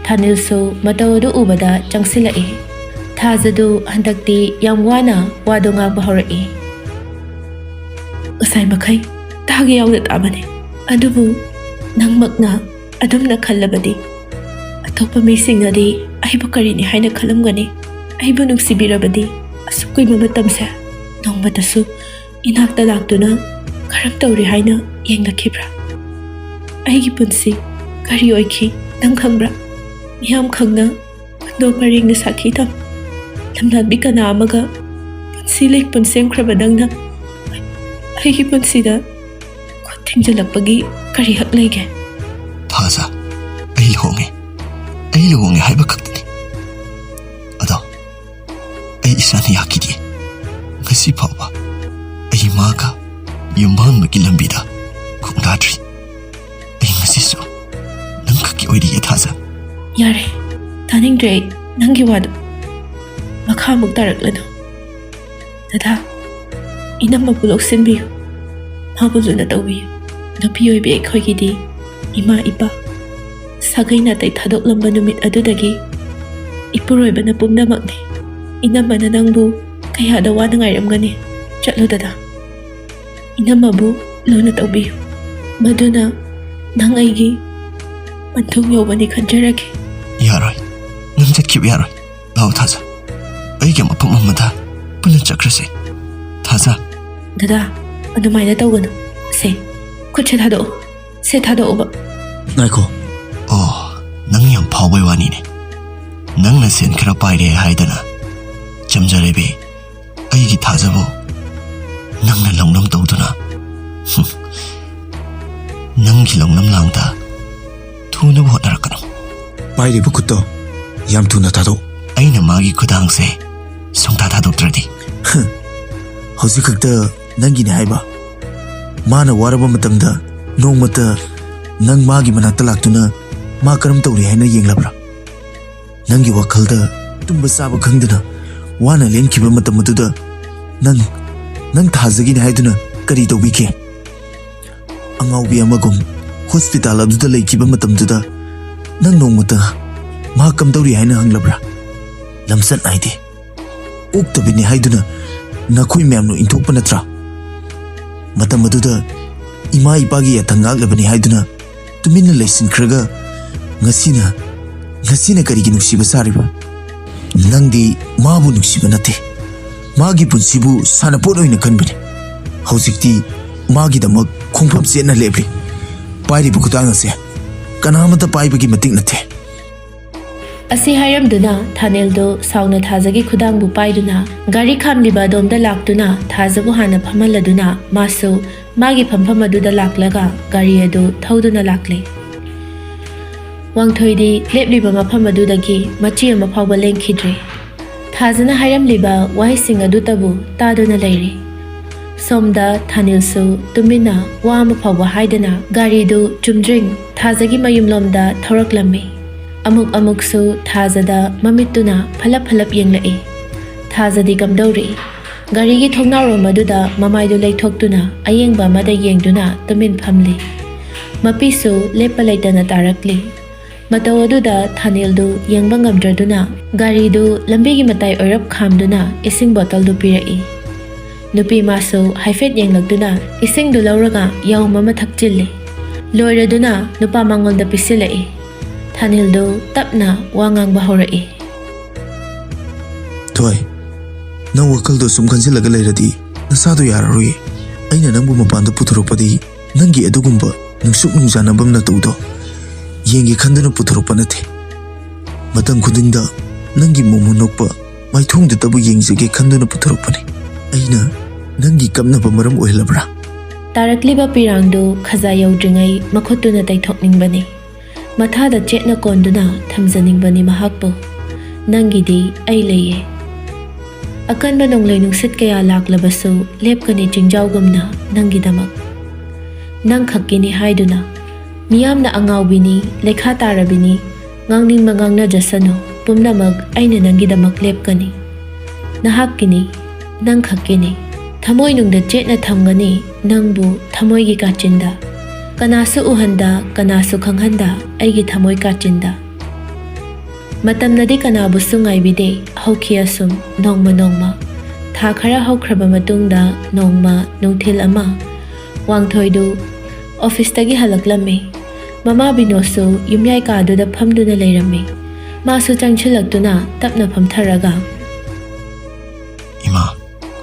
ꯊꯥꯅꯤꯜꯁꯨ ꯃꯇꯧ ꯑꯗꯨ ꯎꯕꯗ ꯆꯪꯁꯤꯜꯂꯛꯏ꯫ ꯊꯥꯖꯗꯨ ꯍꯟꯗꯛꯇꯤ ꯌꯥꯝ ꯋꯥꯅ ꯋꯥꯗꯨ ꯉꯥꯡꯕ ꯍꯧꯔꯛꯏ꯫ ꯉꯁꯥꯏ ꯃꯈꯩ ꯇꯥꯒꯦ ꯌꯥꯎꯅ ꯇꯥꯕꯅꯤ, ꯑꯗꯨꯕꯨ ꯅꯪꯃꯛꯅ ꯑꯗꯨꯝꯅ ꯈꯜꯂꯕꯗꯤ ꯑꯇꯣꯞꯄ ꯃꯤꯁꯤꯡꯅꯗꯤ ꯑꯩꯕꯨ ꯀꯔꯤꯅꯤ ꯍꯥꯏꯅ ꯈꯜꯂꯝꯒꯅꯤ? ꯑꯩꯕꯨ ꯅꯨꯡꯁꯤꯕꯤꯔꯕꯗꯤ ꯑꯁꯨꯛ ꯀꯨꯏꯕ ꯃꯇꯝꯁꯦ ꯅꯣꯡꯃꯇꯁꯨ ꯏꯅꯥꯛꯇ ꯂꯥꯛꯇꯨꯅ ꯀꯔꯝ ꯇꯧꯔꯤ ꯍꯥꯏꯅ ꯌꯦꯡꯂꯛꯈꯤꯕ꯭ꯔꯥ? ꯑꯩꯒꯤ ꯄꯨꯟꯁꯤ ꯀꯔꯤ ꯑꯣꯏꯈꯤ ꯅꯪ ꯈꯪꯕ꯭ꯔꯥ? ꯃꯤꯌꯥꯝ ꯈꯪꯅ ꯈꯨꯟꯗꯣ ꯄꯔꯦꯡꯅ ꯁꯥꯈꯤ ꯊꯝ ꯂꯝꯂꯥꯟꯕꯤ ꯀꯅꯥ ꯑꯃꯒ ꯄꯨꯟꯁꯤ ꯂꯩꯄꯨꯟ ꯁꯦꯝꯈ꯭ꯔꯕ ꯅꯪꯅ ꯑꯩꯒꯤ ꯄꯨꯟꯁꯤꯗ ꯈꯨꯠ ꯊꯤꯡꯖꯤꯜꯂꯛꯄꯒꯤ ꯀꯔꯤ ꯍꯛ ꯂꯩꯒꯦ? ꯊꯥꯖ, ꯑꯩ ꯂꯨꯍꯣꯡꯉꯦ꯫ ꯑꯩ ꯂꯨꯍꯣꯡꯉꯦ ꯍꯥꯏꯕ ꯈꯛꯇꯅꯤ꯫ ꯑꯗꯣ ꯑꯩ ꯏꯁꯥꯅ ꯌꯥꯈꯤꯗꯦ꯫ ꯉꯁꯤ ꯐꯥꯎꯕ ꯑꯩ ꯃꯥꯒ ꯌꯨꯝꯕꯥꯟꯕꯒꯤ ꯂꯝꯕꯤꯗ ꯈꯣꯡꯗꯥꯗ꯭ꯔꯤ꯫ ꯑꯩ ꯉꯁꯤꯁꯨ ꯅꯪꯈꯛꯀꯤ ꯑꯣꯏꯔꯤꯌꯦ ꯊꯥꯖ꯫ ꯌꯥꯔꯦ, ꯇꯥꯅꯤꯡꯗ꯭ꯔꯦ ꯑꯩ ꯅꯪꯒꯤ ꯋꯥꯗꯣ꯫ ꯃꯈꯥ ꯑꯃꯨꯛ ꯇꯥꯔꯛꯂꯅꯨ꯫ ꯗꯗꯥ, ꯏꯅꯝꯃꯕꯨ ꯂꯧꯁꯤꯟꯕꯤꯌꯨ, ꯃꯥꯕꯨ ꯂꯨꯅ ꯇꯧꯕꯤꯌꯨ꯫ ꯅꯨꯄꯤ ꯑꯣꯏꯕꯤ ꯑꯩꯈꯣꯏꯒꯤꯗꯤ ꯏꯃꯥ ꯏꯄꯥ, ꯁꯥꯒꯩ ꯅꯥꯇꯩ ꯊꯥꯗꯣꯛꯂꯝꯕ ꯅꯨꯃꯤꯠ ꯑꯗꯨꯗꯒꯤ ꯏꯄꯨꯔꯣꯏꯕꯅ ꯄꯨꯝꯅꯃꯛꯅꯤ꯫ ꯏꯅꯝꯃꯅ ꯅꯪꯕꯨ ꯀꯌꯥꯗ ꯋꯥꯅ ꯉꯥꯏꯔꯝꯒꯅꯤ꯫ ꯆꯠꯂꯨ ꯗꯗꯥ꯫ ꯏꯅꯝꯃꯕꯨ ꯂꯨꯅ ꯇꯧꯕꯤꯌꯨ꯫ ꯃꯗꯨꯅ ꯅꯪ ꯑꯩꯒꯤ ꯄꯟꯊꯨꯡ ꯌꯧꯕꯅꯤ ꯈꯟꯖꯔꯒꯦ꯫ ꯌꯥꯔꯣꯏ꯫ ꯅꯪ ꯆꯠꯈꯤꯕ ꯌꯥꯔꯣꯏ꯫ ꯂꯥꯛꯑꯣ ꯊꯥꯖ꯫ ꯑꯩꯒ ꯃꯐꯝ ꯑꯃꯗ ꯄꯨꯟꯅ ꯆꯠꯈ꯭ꯔꯁꯦ꯫ ꯊꯥꯖ꯫ ꯗꯗꯥ, ꯑꯗꯨꯃꯥꯏꯅ ꯇꯧꯒꯅꯨ꯫ ꯁꯦ, ꯈꯨꯠꯁꯦ ꯊꯥꯗꯣꯛꯑꯣ꯫ ꯁꯦ, ꯊꯥꯗꯣꯛꯑꯣꯕ꯫ ꯉꯥꯏꯈꯣ꯫ ꯑꯣ, ꯅꯪ ꯌꯥꯝ ꯐꯥꯎꯕꯩ ꯋꯥꯅꯤꯅꯦ꯫ ꯅꯪꯅ ꯁꯦꯟ ꯈꯔ ꯄꯥꯏꯔꯦ ꯍꯥꯏꯗꯅ꯫ ꯆꯝꯖꯔꯦꯕꯤ, ꯑꯩꯒꯤ ꯊꯥꯖꯕ ꯅꯪꯅ ꯂꯧꯅꯝ ꯇꯧꯗꯨꯅ꯫ ꯍꯨꯝ꯫ ꯅꯪꯒꯤ ꯂꯧꯅꯝ ꯂꯥꯡꯗ ꯊꯨꯅꯕ ꯍꯣꯠꯅꯔꯛꯀꯅꯨ꯫ ꯄꯥꯏꯔꯤꯕ ꯈꯨꯠꯇꯣ ꯌꯥꯝ ꯊꯨꯅ ꯊꯥꯗꯣꯛ꯫ ꯑꯩꯅ ꯃꯥꯒꯤ ꯈꯨꯗꯥꯡꯁꯦ ꯁꯨꯡꯊꯥ ꯊꯥꯗꯣꯛꯇ꯭ꯔꯗꯤ꯫ ꯍꯨꯝ꯫ ꯍꯧꯖꯤꯛ ꯈꯛꯇ ꯅꯪꯒꯤꯅꯦ ꯍꯥꯏꯕ꯫ ꯃꯥꯅ ꯋꯥꯔꯕ ꯃꯇꯝꯗ ꯅꯣꯡꯃꯇ ꯅꯪ ꯃꯥꯒꯤ ꯃꯅꯥꯛꯇ ꯂꯥꯛꯇꯨꯅ ꯃꯥ ꯀꯔꯝ ꯇꯧꯔꯤ ꯍꯥꯏꯅ ꯌꯦꯡꯂꯕ꯭ꯔꯥ? ꯅꯪꯒꯤ ꯋꯥꯈꯜꯗ ꯇꯨꯝꯕ ꯆꯥꯕ ꯈꯪꯗꯅ ꯋꯥꯅ ꯂꯦꯟꯈꯤꯕ ꯃꯇꯝ ꯑꯗꯨꯗ ꯅꯪ, ꯅꯪ ꯊꯥꯖꯒꯤꯅꯤ ꯍꯥꯏꯗꯨꯅ ꯀꯔꯤ ꯇꯧꯕꯤꯒꯦ? ꯑꯉꯥꯎꯕꯤ ꯑꯃꯒꯨꯝ ꯍꯣꯁꯄꯤꯇꯥꯜ ꯑꯗꯨꯗ ꯂꯩꯈꯤꯕ ꯃꯇꯝꯗꯨꯗ ꯅꯪ ꯅꯣꯡꯃꯇ ꯃꯍꯥꯛ ꯀꯝꯗꯧꯔꯤ ꯍꯥꯏꯅ ꯍꯪꯂꯕ꯭ꯔꯥ? ꯂꯝꯆꯠ ꯅꯥꯏꯗꯦ꯫ ꯑꯣꯛꯇꯕꯤꯅꯤ ꯍꯥꯏꯗꯨꯅ ꯅꯈꯣꯏ ꯃꯌꯥꯝꯅ ꯏꯟꯊꯣꯛꯄ ꯅꯠꯇ꯭ꯔꯥ? ꯃꯇꯝ ꯑꯗꯨꯗ ꯏꯃꯥ ꯏꯄꯥꯒꯤ ꯌꯥꯊꯪ ꯉꯥꯛꯂꯕꯅꯤ ꯍꯥꯏꯗꯨꯅ ꯇꯨꯃꯤꯟꯅ ꯂꯩꯁꯤꯟꯈ꯭ꯔꯒ ꯉꯁꯤꯅ, ꯉꯁꯤꯅ ꯀꯔꯤꯒꯤ ꯅꯨꯡꯁꯤꯕ ꯁꯥꯔꯤꯕ? ꯅꯪꯗꯤ ꯃꯥꯕꯨ ꯅꯨꯡꯁꯤꯕ ꯅꯠꯇꯦ, ꯃꯥꯒꯤ ꯄꯨꯟꯁꯤꯕꯨ ꯁꯥꯟꯅꯄꯣꯠ ꯑꯣꯏꯅ ꯈꯟꯕꯅꯤ꯫ ꯍꯧꯖꯤꯛꯇꯤ ꯃꯥꯒꯤꯗꯃꯛ ꯈꯣꯡꯐꯝ ꯆꯦꯠꯅ ꯂꯦꯞꯂꯤ꯫ ꯄꯥꯏꯔꯤꯕ ꯈꯨꯗꯥꯡ ꯑꯁꯦ ꯀꯅꯥꯃꯠꯇ ꯄꯥꯏꯕꯒꯤ ꯃꯇꯤꯛ ꯅꯠꯇꯦ꯫ ꯑꯁꯤ ꯍꯥꯏꯔꯝꯗꯨꯅ ꯊꯥꯅꯦꯜꯗꯨ ꯁꯥꯎꯅ ꯊꯥꯖꯒꯤ ꯈꯨꯗꯥꯡꯕꯨ ꯄꯥꯏꯗꯨꯅ ꯒꯥꯔꯤ ꯈꯥꯝꯂꯤꯕ ꯑꯗꯣꯝꯗ ꯂꯥꯛꯇꯨꯅ ꯊꯥꯖꯕꯨ ꯍꯥꯟꯅ ꯐꯝꯍꯜꯂꯗꯨꯅ ꯃꯥꯁꯨ ꯃꯥꯒꯤ ꯐꯝꯐꯝ ꯑꯗꯨꯗ ꯂꯥꯛꯂꯒ ꯒꯥꯔꯤ ꯑꯗꯨ ꯊꯧꯗꯨꯅ ꯂꯥꯛꯂꯦ꯫ ꯋꯥꯡꯊꯣꯏꯗꯤ ꯂꯦꯞꯂꯤꯕ ꯃꯐꯝ ꯑꯗꯨꯗꯒꯤ ꯃꯆꯤ ꯑꯃ ꯐꯥꯎꯕ ꯂꯦꯡꯈꯤꯗ꯭ꯔꯦ꯫ ꯊꯥꯖꯅ ꯍꯥꯏꯔꯝꯂꯤꯕ ꯋꯥꯍꯩꯁꯤꯡ ꯑꯗꯨꯇꯕꯨ ꯇꯥꯗꯨꯅ ꯂꯩꯔꯤ꯫ ꯁꯣꯝꯗ ꯊꯥꯅꯤꯜꯁꯨ ꯇꯨꯃꯤꯟꯅ ꯋꯥ ꯑꯃ ꯐꯥꯎꯕ ꯍꯥꯏꯗꯅ ꯒꯥꯔꯤꯗꯨ ꯆꯨꯝꯗ꯭ꯔꯤꯡ ꯊꯥꯖꯒꯤ ꯃꯌꯨꯝꯂꯣꯝꯗ ꯊꯧꯔꯛꯂꯝꯃꯤ꯫ ꯑꯃꯨꯛ ꯑꯃꯨꯛꯁꯨ ꯊꯥꯖꯗ ꯃꯃꯤꯠꯇꯨꯅ ꯐꯂꯞ ꯐꯂꯞ ꯌꯦꯡꯂꯛꯏ꯫ ꯊꯥꯖꯗꯤ ꯀꯝꯗꯧꯔꯤ? ꯒꯥꯔꯤꯒꯤ ꯊꯣꯡꯅꯥꯎꯔꯣꯝ ꯑꯗꯨꯗ ꯃꯃꯥꯏꯗꯨ ꯂꯩꯊꯣꯛꯇꯨꯅ ꯑꯌꯦꯡꯕ ꯑꯃꯗ ꯌꯦꯡꯗꯨꯅ ꯇꯨꯃꯤꯟ ꯐꯝꯂꯤ꯫ ꯃꯄꯤꯁꯨ ꯂꯦꯞꯄ ꯂꯩꯇꯅ ꯇꯥꯔꯛꯂꯤ꯫ ꯃꯇꯧ ꯑꯗꯨꯗ ꯊꯥꯅꯤꯜꯗꯨ ꯌꯦꯡꯕ ꯉꯝꯗ꯭ꯔꯗꯨꯅ ꯒꯥꯔꯤꯗꯨ ꯂꯝꯕꯤꯒꯤ ꯃꯇꯥꯏ ꯑꯣꯏꯔꯞ ꯈꯥꯝꯗꯨꯅ ꯏꯁꯤꯡ ꯕꯣꯇꯜꯗꯨ ꯄꯤꯔꯛꯏ꯫ ꯅꯨꯄꯤ ꯃꯥꯁꯨ ꯍꯥꯏꯐꯦꯠ ꯌꯦꯡꯂꯛꯇꯨꯅ ꯏꯁꯤꯡꯗꯨ ꯂꯧꯔꯒ ꯌꯥꯍꯨꯝ ꯑꯃ ꯊꯛꯆꯤꯜꯂꯤ꯫ ꯂꯣꯏꯔꯗꯨꯅ ꯅꯨꯄꯥ ꯃꯉꯣꯟꯗ ꯄꯤꯁꯤꯜꯂꯛꯏ꯫ ꯊꯥꯅꯤꯜꯗꯨ ꯇꯞꯅ ꯋꯥ ꯉꯥꯡꯕ ꯍꯧꯔꯛꯏ꯫ ꯊꯣꯏ, ꯅꯪ ꯋꯥꯈꯜꯗꯣ ꯁꯨꯝ ꯈꯟꯖꯤꯜꯂꯒ ꯂꯩꯔꯗꯤ ꯅꯁꯥꯗꯣ ꯌꯥꯔꯔꯣꯏ꯫ ꯑꯩꯅ ꯅꯪꯕꯨ ꯃꯄꯥꯟꯗ ꯄꯨꯊꯣꯔꯛꯄꯗꯤ ꯅꯪꯒꯤ ꯑꯗꯨꯒꯨꯝꯕ ꯅꯨꯡꯁꯨꯛ ꯅꯨꯡꯖꯥꯅꯕ ꯅꯇꯧꯗꯣ ꯌꯦꯡꯒꯦ ꯈꯟꯗꯨꯅ ꯄꯨꯊꯣꯔꯛꯄ ꯅꯠꯇꯦ꯫ ꯃꯇꯝ ꯈꯨꯗꯤꯡꯗ ꯅꯪꯒꯤ ꯃꯣꯃꯣꯟ ꯅꯣꯛꯄ ꯃꯥꯏꯊꯣꯡꯗꯨꯇꯕꯨ ꯌꯦꯡꯖꯒꯦ ꯈꯟꯗꯨꯅ ꯄꯨꯊꯣꯔꯛꯄꯅꯤ꯫ ꯑꯩꯅ ꯅꯪꯒꯤ ꯀꯞꯅꯕ ꯃꯔꯝ ꯑꯣꯏꯍꯜꯂꯕ꯭ꯔꯥ? ꯇꯥꯔꯛꯂꯤꯕ ꯄꯤꯔꯥꯡꯗꯨ ꯈꯖꯥ ꯌꯧꯗ꯭ꯔꯤꯉꯩ ꯃꯈꯨꯠꯇꯨꯅ ꯇꯩꯊꯣꯛꯅꯤꯡꯕꯅꯤ꯫ ꯃꯊꯥꯗ ꯆꯦꯠꯅ ꯀꯣꯟꯗꯨꯅ ꯊꯝꯖꯅꯤꯡꯕꯅꯤ ꯃꯍꯥꯛꯄꯨ꯫ ꯅꯪꯒꯤꯗꯤ ꯑꯩ ꯂꯩꯌꯦ꯫ ꯑꯀꯟꯕ ꯅꯣꯡꯂꯩ ꯅꯨꯡꯁꯤꯠ ꯀꯌꯥ ꯂꯥꯛꯂꯕꯁꯨ ꯂꯦꯞꯀꯅꯤ ꯆꯤꯡꯖꯥꯎꯒꯨꯝꯅ ꯅꯪꯒꯤꯗꯃꯛ꯫ ꯅꯪ ꯈꯛꯀꯤꯅꯤ ꯍꯥꯏꯗꯨꯅ꯫ ꯃꯤꯌꯥꯝꯅ ꯑꯉꯥꯎꯕꯤꯅꯤ, ꯂꯩꯈꯥ ꯇꯥꯔꯕꯤꯅꯤ, ꯉꯥꯡꯅꯤꯡꯕ ꯉꯥꯡꯅꯖꯁꯅꯨ, ꯄꯨꯝꯅꯃꯛ ꯑꯩꯅ ꯅꯪꯒꯤꯗꯃꯛ ꯂꯦꯞꯀꯅꯤ꯫ ꯅꯍꯥꯛꯀꯤꯅꯤ, ꯅꯪ ꯈꯛꯀꯤꯅꯤ꯫ ꯊꯃꯣꯏꯅꯨꯡꯗ ꯆꯦꯠꯅ ꯊꯝꯒꯅꯤ ꯅꯪꯕꯨ ꯊꯃꯣꯏꯒꯤ ꯀꯥꯆꯤꯟꯗ꯫ ꯀꯅꯥꯁꯨ ꯎꯍꯟꯗ, ꯀꯅꯥꯁꯨ ꯈꯪꯍꯟꯗ ꯑꯩꯒꯤ ꯊꯃꯣꯏ ꯀꯥꯆꯤꯟꯗ꯫ ꯃꯇꯝꯅꯗꯤ ꯀꯅꯥꯕꯨꯁꯨ ꯉꯥꯏꯕꯤꯗꯦ, ꯍꯧꯈꯤ ꯑꯁꯨꯝ ꯅꯣꯡꯃ ꯅꯣꯡꯃ꯫ ꯊꯥ ꯈꯔ ꯍꯧꯈ꯭ꯔꯕ ꯃꯇꯨꯡꯗ ꯅꯣꯡꯃ ꯅꯨꯡꯊꯤꯜ ꯑꯃ ꯋꯥꯡꯊꯣꯏꯗꯨ ꯑꯣꯐꯤꯁꯇꯒꯤ ꯍꯜꯂꯛꯂꯝꯃꯤ꯫ ꯃꯃꯥ ꯕꯤꯅꯣꯁꯁꯨ ꯌꯨꯝꯌꯥꯏ ꯀꯥꯗꯨꯗ ꯐꯝꯗꯨꯅ ꯂꯩꯔꯝꯃꯤ꯫ ꯃꯥꯁꯨ ꯆꯪꯁꯤꯜꯂꯛꯇꯨꯅ ꯇꯞꯅ ꯐꯝꯊꯔꯒ, ꯏꯃꯥ,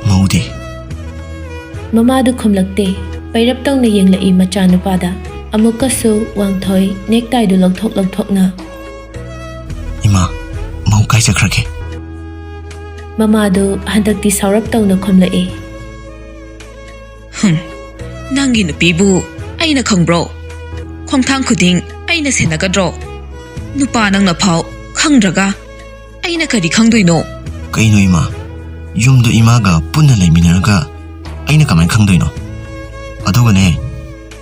ꯃꯧꯗꯤ? ꯃꯃꯥꯗꯨ ꯈꯨꯝꯂꯛꯇꯦ꯫ ꯄꯩꯔꯞ ꯇꯧꯅ ꯌꯦꯡꯂꯛꯏ ꯃꯆꯥꯅꯨꯄꯥꯗ꯫ ꯑꯃꯨꯛꯀꯁꯨ ꯋꯥꯡꯊꯣꯏ ꯅꯦꯛꯇꯥꯏꯗꯨ ꯂꯧꯊꯣꯛ ꯂꯧꯊꯣꯛꯅ, ꯏꯃꯥ, ꯃꯧ ꯀꯥꯏ ꯆꯠꯈ꯭ꯔꯒꯦ? ꯃꯃꯥꯗꯨ ꯍꯟꯗꯛꯇꯤ ꯁꯥꯎꯔꯞ ꯇꯧꯅ ꯈꯨꯝꯂꯛꯏ꯫ ꯍꯨꯝ, ꯅꯪꯒꯤ ꯅꯨꯄꯤꯕꯨ ꯑꯩꯅ ꯈꯪꯕ꯭ꯔꯣ? ꯈꯣꯡꯊꯥꯡ ꯈꯨꯗꯤꯡ ꯑꯩꯅ ꯁꯦꯟꯅꯒꯗ꯭ꯔꯣ? ꯅꯨꯄꯥ ꯅꯪꯅ ꯐꯥꯎ ꯈꯪꯗ꯭ꯔꯒ ꯑꯩꯅ ꯀꯔꯤ ꯈꯪꯗꯣꯏꯅꯣ? ꯀꯩꯅꯣ ꯏꯃꯥ? ꯌꯨꯝꯗ ꯏꯃꯥꯒ ꯄꯨꯟꯅ ꯂꯩꯃꯤꯟꯅꯔꯒ ꯑꯩꯅ ꯀꯃꯥꯏꯅ ꯈꯪꯗꯣꯏꯅꯣ? ꯑꯗꯨꯒꯅꯦ,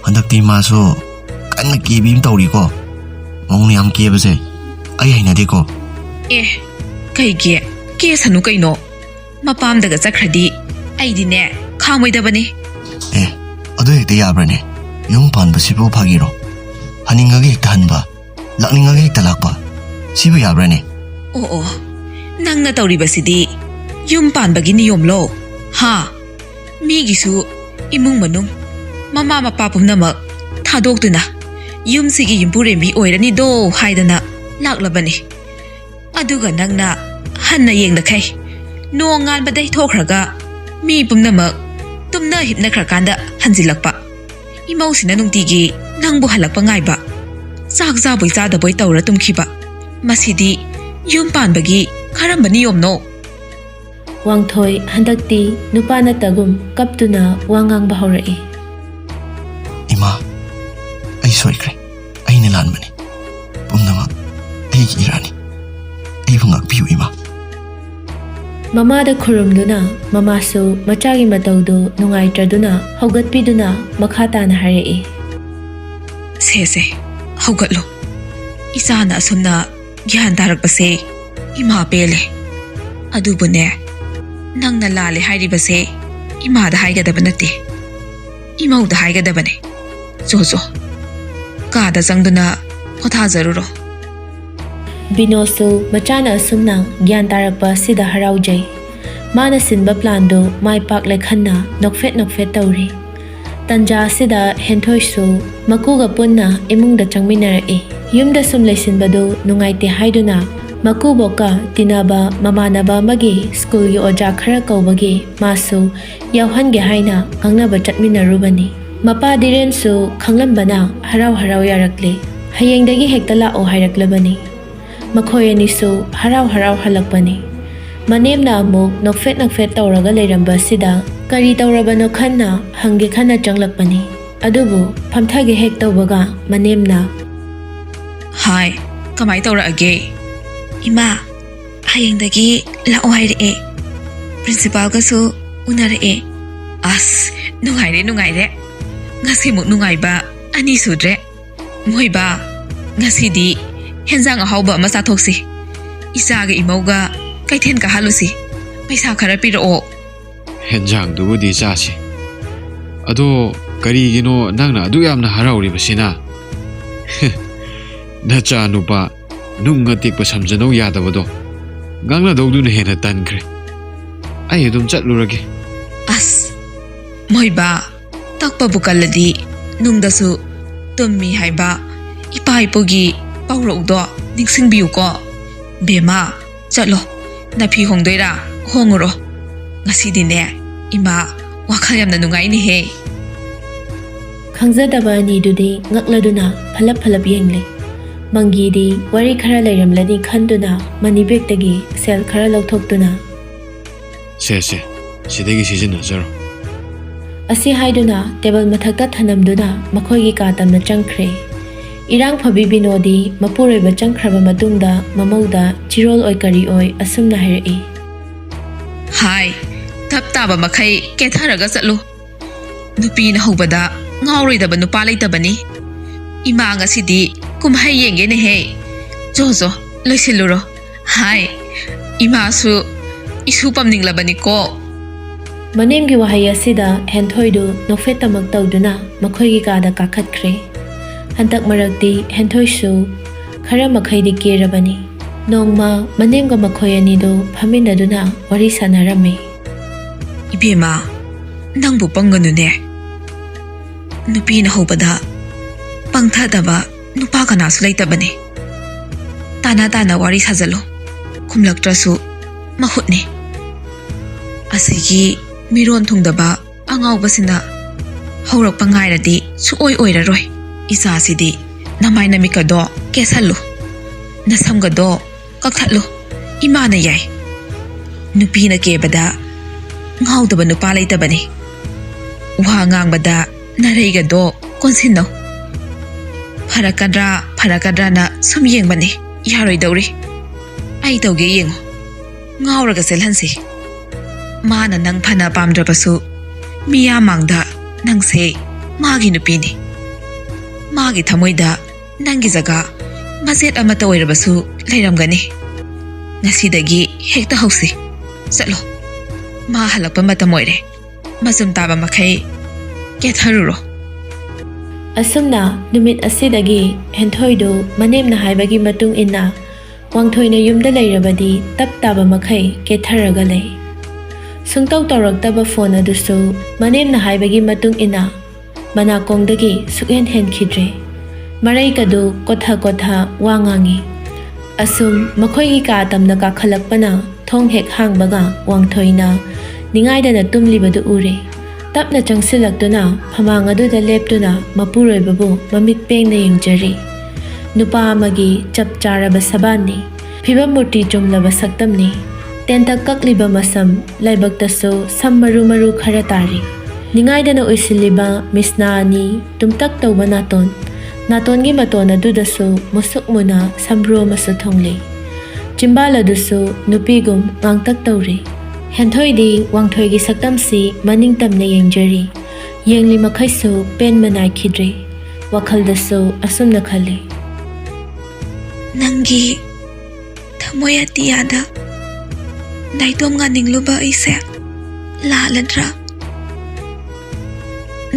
ꯍꯟꯗꯛꯇꯤ ꯏꯃꯥꯁꯨ ꯀꯟꯅ ꯀꯦꯕꯤ ꯑꯃ ꯇꯧꯔꯤꯀꯣ꯫ ꯃꯧꯅ ꯌꯥꯝ ꯀꯦꯕꯁꯦ ꯑꯩ ꯍꯩꯅꯗꯦꯀꯣ꯫ ꯑꯦ, ꯀꯩꯒꯤ? ꯀꯦꯁꯅꯨ ꯀꯩꯅꯣ꯫ ꯃꯄꯥꯝꯗꯒ ꯆꯠꯈ꯭ꯔꯗꯤ ꯑꯩꯗꯤꯅꯦ ꯈꯥꯡꯉꯣꯏꯗꯕꯅꯤ꯫ ꯑꯦ, ꯑꯗꯨ ꯍꯦꯛꯇ ꯌꯥꯕ꯭ꯔꯅꯦ? ꯌꯨꯝ ꯄꯥꯟꯕꯁꯤꯕꯨ ꯐꯥꯒꯤꯔꯣ? ꯍꯟꯅꯤꯡꯉꯒ ꯍꯦꯛꯇ ꯍꯟꯕ, ꯂꯥꯛꯅꯤꯡꯉꯒ ꯍꯦꯛꯇ ꯂꯥꯛꯄ, ꯁꯤꯕꯨ ꯌꯥꯕ꯭ꯔꯅꯦ? ꯑꯣ ꯑꯣ, ꯅꯪꯅ ꯇꯧꯔꯤꯕꯁꯤꯗꯤ ꯌꯨꯝ ꯄꯥꯟꯕꯒꯤ ꯅꯤꯌꯣꯝꯂꯣ? ꯍꯥ? ꯃꯤꯒꯤꯁꯨ ꯏꯃꯨꯡ ꯃꯅꯨꯡ, ꯃꯃꯥ ꯃꯄꯥ ꯄꯨꯝꯅꯃꯛ ꯊꯥꯗꯣꯛꯇꯨꯅ ꯌꯨꯝꯁꯤꯒꯤ ꯌꯨꯝꯕꯨꯔꯦꯝꯕꯤ ꯑꯣꯏꯔꯅꯤꯗꯣ ꯍꯥꯏꯗꯅ ꯂꯥꯛꯂꯕꯅꯤ꯫ ꯑꯗꯨꯒ ꯅꯪꯅ ꯍꯟꯅ ꯌꯦꯡꯗꯈꯩ ꯅꯣꯡ ꯉꯥꯟꯕꯗꯩ ꯊꯣꯛꯈ꯭ꯔꯒ ꯃꯤ ꯄꯨꯝꯅꯃꯛ ꯇꯨꯝꯅ ꯍꯤꯞꯅꯈ꯭ꯔꯀꯥꯟꯗ ꯍꯟꯖꯤꯜꯂꯛꯄ꯫ ꯏꯃꯧꯁꯤꯅ ꯅꯨꯡꯇꯤꯒꯤ ꯅꯪꯕꯨ ꯍꯜꯂꯛꯄ ꯉꯥꯏꯕ, ꯆꯥꯛ ꯆꯥꯕꯣꯏ ꯆꯥꯗꯕꯣꯏ ꯇꯧꯔ ꯇꯨꯝꯈꯤꯕ꯫ ꯃꯁꯤꯗꯤ ꯌꯨꯝ ꯄꯥꯟꯕꯒꯤ ꯀꯔꯝꯕ ꯅꯤꯌꯣꯝꯅꯣ? ꯋꯥꯡꯊꯣꯏ ꯍꯟꯗꯛꯇꯤ ꯅꯨꯄꯥ ꯅꯠꯇꯒꯨꯝ ꯀꯞꯇꯨꯅ ꯋꯥ ꯉꯥꯡꯕ ꯍꯧꯔꯛꯏ꯫ ꯏꯃꯥ, ꯑꯩ ꯁꯣꯏꯈ꯭ꯔꯦ꯫ ꯑꯩꯅ ꯂꯥꯟꯕꯅꯤ꯫ ꯄꯨꯝꯅꯃꯛ ꯑꯩꯒꯤ ꯏꯔꯥꯟꯅꯤ꯫ ꯑꯩꯕꯨ ꯉꯥꯛꯄꯤꯌꯨ, ꯏꯃꯥ꯫ ꯃꯃꯥꯗ ꯈꯨꯔꯨꯝꯗꯨꯅ ꯃꯃꯥꯁꯨ ꯃꯆꯥꯒꯤ ꯃꯇꯧꯗꯨ ꯅꯨꯡꯉꯥꯏꯇ꯭ꯔꯗꯨꯅ ꯍꯧꯒꯠꯄꯤꯗꯨꯅ ꯃꯈꯥ ꯇꯥꯅ ꯍꯥꯏꯔꯛꯏ꯫ ꯁꯦ ꯁꯦ, ꯍꯧꯒꯠꯂꯣ꯫ ꯏꯆꯥꯅ ꯑꯁꯨꯝꯅ ꯒ꯭ꯌꯥꯟ ꯇꯥꯔꯛꯄꯁꯦ ꯏꯃꯥ ꯄꯦꯜꯂꯦ꯫ ꯑꯗꯨꯕꯨꯅꯦ, ꯅꯪꯅ ꯂꯥꯜꯂꯦ ꯍꯥꯏꯔꯤꯕꯁꯦ ꯏꯃꯥꯗ ꯍꯥꯏꯒꯗꯕ ꯅꯠꯇꯦ, ꯏꯃꯧꯗ ꯍꯥꯏꯒꯗꯕꯅꯦ꯫ ꯆꯣ ꯆꯣ, ꯀꯥꯗ ꯆꯪꯗꯨꯅ ꯄꯣꯊꯥꯖꯔꯨꯔꯣ꯫ ꯕꯤꯅꯣꯁꯨ ꯃꯆꯥꯅ ꯑꯁꯨꯝꯅ ꯒ꯭ꯌꯥꯟ ꯇꯥꯔꯛꯄ ꯑꯁꯤꯗ ꯍꯔꯥꯎꯖꯩ꯫ ꯃꯥꯅ ꯁꯤꯟꯕ ꯄ꯭ꯂꯥꯟꯗꯨ ꯃꯥꯏ ꯄꯥꯛꯂꯦ ꯈꯟꯅ ꯅꯣꯛꯐꯦꯠ ꯅꯣꯛꯐꯦꯠ ꯇꯧꯔꯤ꯫ ꯇꯟꯖꯥ ꯑꯁꯤꯗ ꯍꯦꯟꯊꯣꯏꯁꯨ ꯃꯀꯨꯒ ꯄꯨꯟꯅ ꯏꯃꯨꯡꯗ ꯆꯪꯃꯤꯟꯅꯔꯛꯏ꯫ ꯌꯨꯝꯗ ꯁꯨꯝ ꯂꯩꯁꯤꯟꯕꯗꯨ ꯅꯨꯡꯉꯥꯏꯇꯦ ꯍꯥꯏꯗꯨꯅ ꯃꯀꯨꯕꯣꯛꯀ ꯇꯤꯟꯅꯕ ꯃꯃꯥꯟꯅꯕ ꯑꯃꯒꯤ ꯁ꯭ꯀꯨꯜꯒꯤ ꯑꯣꯖꯥ ꯈꯔ ꯀꯧꯕꯒꯤ ꯃꯥꯁꯨ ꯌꯥꯎꯍꯟꯒꯦ ꯍꯥꯏꯅ ꯉꯥꯡꯅꯕ ꯆꯠꯃꯤꯟꯅꯔꯨꯕꯅꯤ꯫ ꯃꯄꯥ ꯗꯤꯔꯦꯟꯁꯨ ꯈꯪꯂꯝꯕꯅ ꯍꯔꯥꯎ ꯍꯔꯥꯎ ꯌꯥꯔꯛꯂꯦ꯫ ꯍꯌꯦꯡꯗꯒꯤ ꯍꯦꯛꯇ ꯂꯥꯛꯑꯣ ꯍꯥꯏꯔꯛꯂꯕꯅꯤ꯫ ꯃꯈꯣꯏ ꯑꯅꯤꯁꯨ ꯍꯔꯥꯎ ꯍꯔꯥꯎ ꯍꯜꯂꯛꯄꯅꯤ꯫ ꯃꯅꯦꯝꯅ ꯑꯃꯨꯛ ꯅꯣꯛꯐꯦꯠ ꯅꯣꯛꯐꯦꯠ ꯇꯧꯔꯒ ꯂꯩꯔꯝꯕ ꯑꯁꯤꯗ ꯀꯔꯤ ꯇꯧꯔꯕꯅꯣ ꯈꯟꯅ ꯍꯪꯒꯦ ꯈꯟꯅ ꯆꯪꯂꯛꯄꯅꯤ꯫ ꯑꯗꯨꯕꯨ ꯐꯝꯊꯒꯦ ꯍꯦꯛ ꯇꯧꯕꯒ ꯃꯅꯦꯝꯅ, ꯍꯥꯏ, ꯀꯃꯥꯏ ꯇꯧꯔꯛꯑꯒꯦ? ꯏꯃꯥ, ꯍꯌꯦꯡꯗꯒꯤ ꯂꯥꯛꯑꯣ ꯍꯥꯏꯔꯛꯑꯦ꯫ ꯄ꯭ꯔꯤꯟꯁꯤꯄꯥꯜꯒꯁꯨ ꯎꯅꯔꯛꯑꯦ꯫ ꯑꯁ, ꯅꯨꯡꯉꯥꯏꯔꯦ, ꯅꯨꯡꯉꯥꯏꯔꯦ꯫ ꯉꯁꯤꯃꯨꯛ ꯅꯨꯡꯉꯥꯏꯕ ꯑꯅꯤ ꯁꯨꯗ꯭ꯔꯦ꯫ ꯃꯣꯏꯕꯥ, ꯉꯁꯤꯗꯤ ꯍꯦꯟꯖꯥꯡ ꯑꯍꯥꯎꯕ ꯑꯃ ꯆꯥꯊꯣꯛꯁꯤ꯫ ꯏꯆꯥꯒ ꯏꯃꯧꯒ ꯀꯩꯊꯦꯜ ꯀꯥꯍꯜꯂꯨꯁꯤ꯫ ꯄꯩꯁꯥ ꯈꯔ ꯄꯤꯔꯛꯑꯣ꯫ ꯍꯦꯟꯖꯥꯡꯗꯨꯕꯨꯗꯤ ꯆꯥꯁꯤ꯫ ꯑꯗꯣ ꯀꯔꯤꯒꯤꯅꯣ ꯅꯪꯅ ꯑꯗꯨꯛ ꯌꯥꯝꯅ ꯍꯔꯥꯎꯔꯤꯕꯁꯤꯅ? ꯅꯆꯥ ꯅꯨꯄꯥ ꯅꯨꯡ ꯑꯇꯦꯛꯄ ꯁꯝꯖꯅꯧ ꯌꯥꯗꯕꯗꯣ ꯉꯥꯡꯅꯗꯧꯗꯨꯅ ꯍꯦꯟꯅ ꯇꯟꯈ꯭ꯔꯦ꯫ ꯑꯩ ꯑꯗꯨꯝ ꯆꯠꯂꯨꯔꯒꯦ꯫ ꯑꯁ, ꯃꯣꯏꯕ, ꯇꯛꯄꯕꯨ ꯀꯜꯂꯗꯤ ꯅꯨꯡꯗꯁꯨ ꯇꯨꯝꯃꯤ ꯍꯥꯏꯕ ꯏꯄꯥ ꯏꯄꯨꯒꯤ ꯄꯥꯎꯔꯧꯗꯣ ꯅꯤꯡꯁꯤꯡꯕꯤꯌꯨꯀꯣ꯫ ꯕꯦꯝꯃ, ꯆꯠꯂꯣ, ꯅꯐꯤ ꯍꯣꯡꯗꯣꯏꯔꯥ? ꯍꯣꯡꯉꯨꯔꯣ꯫ ꯉꯁꯤꯗꯤꯅꯦ ꯏꯃꯥ ꯋꯥꯈꯜ ꯌꯥꯝꯅ ꯅꯨꯡꯉꯥꯏꯅꯦꯍꯦ꯫ ꯈꯪꯖꯗꯕ ꯑꯅꯤꯗꯨꯗꯤ ꯉꯛꯂꯗꯨꯅ ꯐꯂꯞ ꯐꯂꯞ ꯌꯦꯡꯂꯦ꯫ ꯃꯪꯒꯤꯗꯤ ꯋꯥꯔꯤ ꯈꯔ ꯂꯩꯔꯝꯂꯅꯤ ꯈꯟꯗꯨꯅ ꯃꯅꯤ ꯕꯦꯒꯇꯒꯤ ꯁꯦꯜ ꯈꯔ ꯂꯧꯊꯣꯛꯇꯨꯅ, "ꯁꯦ, ꯁꯦ, ꯁꯤꯗꯒꯤ ꯁꯤꯖꯤꯟꯅꯖꯔꯣ," ꯑꯁꯤ ꯍꯥꯏꯗꯨꯅ ꯇꯦꯕꯜ ꯃꯊꯛꯇ ꯊꯅꯝꯗꯨꯅ ꯃꯈꯣꯏꯒꯤ ꯀꯥ ꯇꯝꯅ ꯆꯪꯈ꯭ꯔꯦ꯫ ꯏꯔꯥꯡ ꯐꯕꯤ ꯕꯤꯅꯣꯗꯤ ꯃꯄꯨꯔꯣꯏꯕ ꯆꯪꯈ꯭ꯔꯕ ꯃꯇꯨꯡꯗ ꯃꯃꯧꯗ ꯆꯤꯔꯣꯜ ꯑꯣꯏ ꯀꯔꯤ ꯑꯣꯏ ꯑꯁꯨꯝꯅ ꯍꯥꯏꯔꯛꯏ꯫ "ꯍꯥꯏ, ꯇꯞ ꯇꯥꯕ ꯃꯈꯩ ꯀꯦꯊꯔꯒ ꯆꯠꯂꯨ꯫ ꯅꯨꯄꯤꯅ ꯍꯧꯕꯗ ꯉꯥꯎꯔꯣꯏꯗꯕ ꯅꯨꯄꯥ ꯂꯩꯇꯕꯅꯤ꯫ ꯏꯃꯥ ꯉꯁꯤꯗꯤ ꯀꯨꯝꯍꯩ ꯌꯦꯡꯒꯦꯅꯦꯍꯦ꯫ ꯖꯣ ꯖꯣ, ꯂꯣꯏꯁꯤꯜꯂꯨꯔꯣ꯫ ꯍꯥꯏ, ꯏꯃꯥꯁꯨ ꯏꯁꯨ ꯄꯝꯅꯤꯡꯂꯕꯅꯤꯀꯣ꯫" ꯃꯅꯦꯝꯒꯤ ꯋꯥꯍꯩ ꯑꯁꯤꯗ ꯍꯦꯟꯊꯣꯏꯗꯨ ꯅꯣꯛꯐꯦꯠꯇꯃꯛ ꯇꯧꯗꯨꯅ ꯃꯈꯣꯏꯒꯤ ꯀꯥꯗ ꯀꯥꯈꯠꯈ꯭ꯔꯦ꯫ ꯍꯟꯗꯛ ꯃꯔꯛꯇꯤ ꯍꯦꯟꯊꯣꯏꯁꯨ ꯈꯔ ꯃꯈꯩꯗꯤ ꯀꯦꯔꯕꯅꯤ꯫ ꯅꯣꯡꯃ ꯃꯅꯦꯝꯒ ꯃꯈꯣꯏ ꯑꯅꯤꯗꯨ ꯐꯝꯃꯤꯟꯅꯗꯨꯅ ꯋꯥꯔꯤ ꯁꯥꯟꯅꯔꯝꯃꯤ꯫ "ꯏꯕꯦꯝꯃ, ꯅꯪꯕꯨ ꯄꯪꯒꯅꯨꯅꯦ꯫ ꯅꯨꯄꯤꯅ ꯍꯧꯕꯗ ꯄꯪꯊꯗꯕ ꯅꯨꯄꯥ ꯀꯅꯥꯁꯨ ꯂꯩꯇꯕꯅꯤ꯫ ꯇꯥꯅ ꯇꯥꯅ ꯋꯥꯔꯤ ꯁꯥꯖꯜꯂꯨ꯫ ꯈꯨꯝꯂꯛꯇ꯭ꯔꯁꯨ ꯃꯍꯨꯠꯅꯤ꯫ ꯑꯁꯤꯒꯤ ꯃꯤꯔꯣꯟ ꯊꯨꯡꯗꯕ ꯑꯉꯥꯎꯕꯁꯤꯅ ꯍꯧꯔꯛꯄ ꯉꯥꯏꯔꯗꯤ ꯁꯨꯛꯑꯣꯏ ꯑꯣꯏꯔꯔꯣꯏ꯫ ꯏꯆꯥꯁꯤꯗꯤ ꯅꯃꯥꯏ ꯅꯃꯤꯠꯀꯗꯣ ꯀꯦꯁꯜꯂꯨ, ꯅꯁꯝꯒꯗꯣ ꯀꯛꯊꯠꯂꯨ, ꯏꯃꯥꯅ ꯌꯥꯏ꯫ ꯅꯨꯄꯤꯅ ꯀꯦꯕꯗ ꯉꯥꯎꯗꯕ ꯅꯨꯄꯥ ꯂꯩꯇꯕꯅꯤ꯫ ꯋꯥ ꯉꯥꯡꯕꯗ ꯅꯔꯩꯒꯗꯣ ꯀꯣꯟꯁꯤꯟꯅꯧ꯫ ꯐꯔꯛꯀꯗ꯭ꯔꯥ ꯐꯔꯛꯀꯗ꯭ꯔꯥꯅ ꯁꯨꯝ ꯌꯦꯡꯕꯅꯤ, ꯌꯥꯔꯣꯏꯗꯧꯔꯤ꯫ ꯑꯩ ꯇꯧꯒꯦ, ꯌꯦꯡꯉꯨ꯫ ꯉꯥꯎꯔꯒ ꯆꯦꯜꯍꯟꯁꯤ꯫ ꯃꯥꯅ ꯅꯪ ꯐꯅ ꯄꯥꯝꯗ꯭ꯔꯕꯁꯨ ꯃꯤꯌꯥꯝ ꯃꯥꯡꯗ ꯅꯪꯁꯦ ꯃꯥꯒꯤ ꯅꯨꯄꯤꯅꯤ꯫ ꯃꯥꯒꯤ ꯊꯃꯣꯏꯗ ꯅꯪꯒꯤ ꯖꯒꯥ ꯃꯆꯦꯠ ꯑꯃꯠꯇ ꯑꯣꯏꯔꯕꯁꯨ ꯂꯩꯔꯝꯒꯅꯤ꯫ ꯉꯁꯤꯗꯒꯤ ꯍꯦꯛꯇ ꯍꯧꯁꯤ꯫ ꯆꯠꯂꯣ, ꯃꯥ ꯍꯜꯂꯛꯄ ꯃꯇꯝ ꯑꯣꯏꯔꯦ꯫ ꯃꯆꯨꯝ ꯇꯥꯕ ꯃꯈꯩ ꯀꯦꯊꯔꯨꯔꯣ꯫" ꯑꯁꯨꯝꯅ ꯅꯨꯃꯤꯠ ꯑꯁꯤꯗꯒꯤ ꯍꯦꯟꯊꯣꯏꯗꯨ ꯃꯅꯦꯝꯅ ꯍꯥꯏꯕꯒꯤ ꯃꯇꯨꯡ ꯏꯟꯅ ꯋꯥꯡꯊꯣꯏꯅ ꯌꯨꯝꯗ ꯂꯩꯔꯕꯗꯤ ꯇꯞ ꯇꯥꯕ ꯃꯈꯩ ꯀꯦꯊꯔꯒ ꯂꯩ꯫ ꯁꯨꯡꯇꯧ ꯇꯧꯔꯛꯇꯕ ꯐꯣꯟ ꯑꯗꯨꯁꯨ ꯃꯅꯦꯝꯅ ꯍꯥꯏꯕꯒꯤ ꯃꯇꯨꯡ ꯏꯟꯅ ꯃꯅꯥꯀꯣꯡꯗꯒꯤ ꯁꯨꯛꯍꯦꯟ ꯍꯦꯟꯈꯤꯗ꯭ꯔꯦ꯫ ꯃꯔꯩꯀꯗꯨ ꯀꯣꯊ ꯀꯣꯊ ꯋꯥ ꯉꯥꯡꯉꯤ꯫ ꯑꯁꯨꯝ ꯃꯈꯣꯏꯒꯤ ꯀꯥ ꯇꯝꯅ ꯀꯥꯈꯠꯂꯛꯄꯅ ꯊꯣꯡ ꯍꯦꯛ ꯍꯥꯡꯕꯒ ꯋꯥꯡꯊꯣꯏꯅ ꯅꯤꯡꯉꯥꯏꯗꯅ ꯇꯨꯝꯂꯤꯕꯗꯨ ꯎꯔꯦ꯫ ꯇꯞꯅ ꯆꯪꯁꯤꯜꯂꯛꯇꯨꯅ ꯐꯃꯥꯡ ꯑꯗꯨꯗ ꯂꯦꯞꯇꯨꯅ ꯃꯄꯨꯔꯣꯏꯕꯕꯨ ꯃꯃꯤꯠ ꯄꯦꯡꯅ ꯌꯦꯡꯖꯔꯤ꯫ ꯅꯨꯄꯥ ꯑꯃꯒꯤ ꯆꯞ ꯆꯥꯔꯕ ꯁꯕꯥꯟꯅꯤ꯫ ꯐꯤꯕꯝ ꯃꯨꯔꯇꯤ ꯆꯨꯝꯂꯕ ꯁꯛꯇꯝꯅꯤ꯫ ꯇꯦꯟꯇꯛ ꯀꯛꯂꯤꯕ ꯃꯁꯝ, ꯂꯥꯏꯕꯛꯇꯁꯨ ꯁꯝ ꯃꯔꯨ ꯃꯔꯨ ꯈꯔ ꯇꯥꯔꯤ꯫ ꯅꯤꯡꯉꯥꯏꯗꯅ ꯎꯏꯁꯤꯜꯂꯤꯕ ꯃꯤꯁꯅꯥ ꯑꯅꯤ, ꯇꯨꯝꯇꯛ ꯇꯧꯕ ꯅꯥꯇꯣꯟ꯫ ꯅꯥꯇꯣꯟꯒꯤ ꯃꯇꯣꯟ ꯑꯗꯨꯗꯁꯨ ꯃꯨꯁꯨꯛ ꯃꯨꯅ ꯁꯝꯕ꯭ꯔꯨ ꯑꯃꯁꯨ ꯊꯨꯡꯂꯤ꯫ ꯆꯤꯝꯕꯥꯜ ꯑꯗꯨꯁꯨ ꯅꯨꯄꯤꯒꯨꯝ ꯉꯥꯡꯇꯛ ꯇꯧꯔꯤ꯫ ꯍꯦꯟꯊꯣꯏꯗꯤ ꯋꯥꯡꯊꯣꯏꯒꯤ ꯁꯛꯇꯝꯁꯤ ꯃꯅꯤꯡ ꯇꯝꯅ ꯌꯦꯡꯖꯔꯤ꯫ ꯌꯦꯡꯂꯤ ꯃꯈꯩꯁꯨ ꯄꯦꯟꯕ ꯅꯥꯏꯈꯤꯗ꯭ꯔꯦ꯫ ꯋꯥꯈꯜꯗꯁꯨ ꯑꯁꯨꯝꯅ ꯈꯜꯂꯤ꯫ ꯅꯪꯒꯤ ꯊꯃꯣꯏ ꯑꯇꯤꯌꯥꯗ ꯅꯥꯏꯇꯣꯝ ꯉꯥꯅꯤꯡꯂꯨꯕ ꯑꯩꯁꯦ ꯂꯥꯜꯂꯗ꯭ꯔꯥ?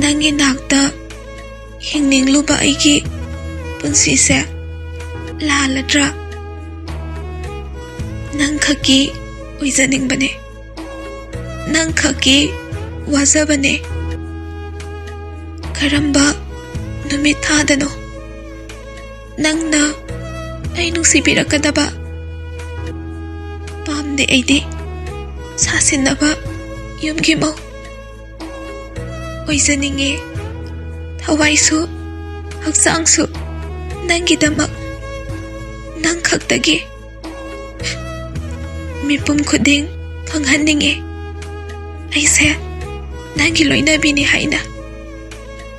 ꯅꯪꯒꯤ ꯅꯥꯛꯇ ꯍꯤꯡꯅꯤꯡꯂꯨꯕ ꯑꯩꯒꯤ ꯄꯨꯟꯁꯤꯁꯦ ꯂꯥꯜꯂꯗ꯭ꯔꯥ? ꯅꯪ ꯈꯛꯀꯤ ꯑꯣꯏꯖꯅꯤꯡꯕꯅꯦ, ꯅꯪ ꯈꯛꯀꯤ ꯋꯥꯖꯕꯅꯦ꯫ ꯀꯔꯝꯕ ꯅꯨꯃꯤꯠ ꯊꯥꯗꯅꯣ ꯅꯪꯅ ꯑꯩ ꯅꯨꯡꯁꯤꯕꯤꯔꯛꯀꯗꯕ? ꯄꯥꯝꯗꯦ ꯑꯩꯗꯤ ꯁꯥꯁꯤꯟꯅꯕ ꯌꯨꯝꯒꯤ ꯃꯧ ꯑꯣꯏꯖꯅꯤꯡꯉꯦ꯫ ꯊꯋꯥꯏꯁꯨ ꯍꯛꯆꯥꯡꯁꯨ ꯅꯪꯒꯤꯗꯃꯛ, ꯅꯪ ꯈꯛꯇꯒꯤ꯫ ꯃꯤꯄꯨꯝ ꯈꯨꯗꯤꯡ ꯈꯪꯍꯟꯅꯤꯡꯉꯦ ꯑꯩꯁꯦ ꯅꯪꯒꯤ ꯂꯣꯏꯅꯕꯤꯅꯤ ꯍꯥꯏꯅ꯫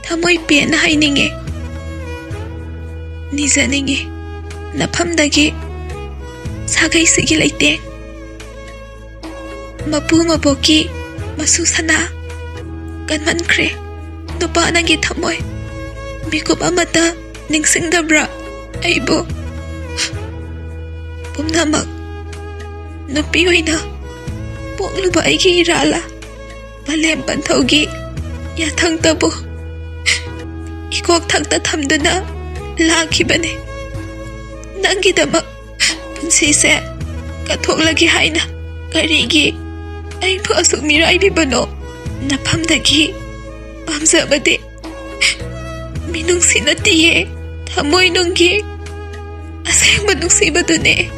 ꯊꯃꯣꯏ ꯄꯦꯟꯅ ꯍꯥꯏꯅꯤꯡꯉꯦ, ꯅꯤꯖꯅꯤꯡꯉꯦ ꯅꯐꯝꯗꯒꯤ꯫ ꯁꯥꯒꯩꯁꯤꯒꯤ ꯂꯩꯇꯦꯡ, ꯃꯄꯨ ꯃꯕꯣꯛꯀꯤ ꯃꯁꯨ ꯁꯅꯥ, ꯀꯟꯃꯟꯈ꯭ꯔꯦ ꯅꯨꯄꯥ ꯅꯪꯒꯤ ꯊꯃꯣꯏ꯫ ꯃꯤꯀꯨꯞ ꯑꯃꯇ ꯅꯤꯡꯁꯤꯡꯗꯕ꯭ꯔꯥ ꯑꯩꯕꯨ? ꯄꯨꯝꯅꯃꯛ ꯅꯨꯄꯤ ꯑꯣꯏꯅ ꯄꯣꯛꯂꯨꯕ ꯑꯩꯒꯤ ꯏꯔꯥꯜꯂ? ꯃꯥꯂꯦꯝ ꯄꯟꯊꯧꯒꯤ ꯌꯥꯊꯪꯇꯕꯨ ꯏꯀꯣꯛ ꯊꯛꯇ ꯊꯝꯗꯨꯅ ꯂꯥꯛꯈꯤꯕꯅꯦ꯫ ꯅꯪꯒꯤꯗꯃꯛ ꯄꯨꯟꯁꯤꯁꯦ ꯀꯠꯊꯣꯛꯂꯒꯦ ꯍꯥꯏꯅ꯫ ꯀꯔꯤꯒꯤ ꯑꯩꯕꯨ ꯑꯁꯨꯛ ꯃꯤꯔꯥꯏꯕꯤꯕꯅꯣ? ꯅꯐꯝꯗꯒꯤ ꯄꯥꯝꯖꯕꯗꯤ ꯃꯤꯅꯨꯡꯁꯤ ꯅꯠꯇꯤꯌꯦ, ꯊꯃꯣꯏꯅꯨꯡꯒꯤ ꯑꯁꯦꯡꯕ ꯅꯨꯡꯁꯤꯕꯗꯨꯅꯦ꯫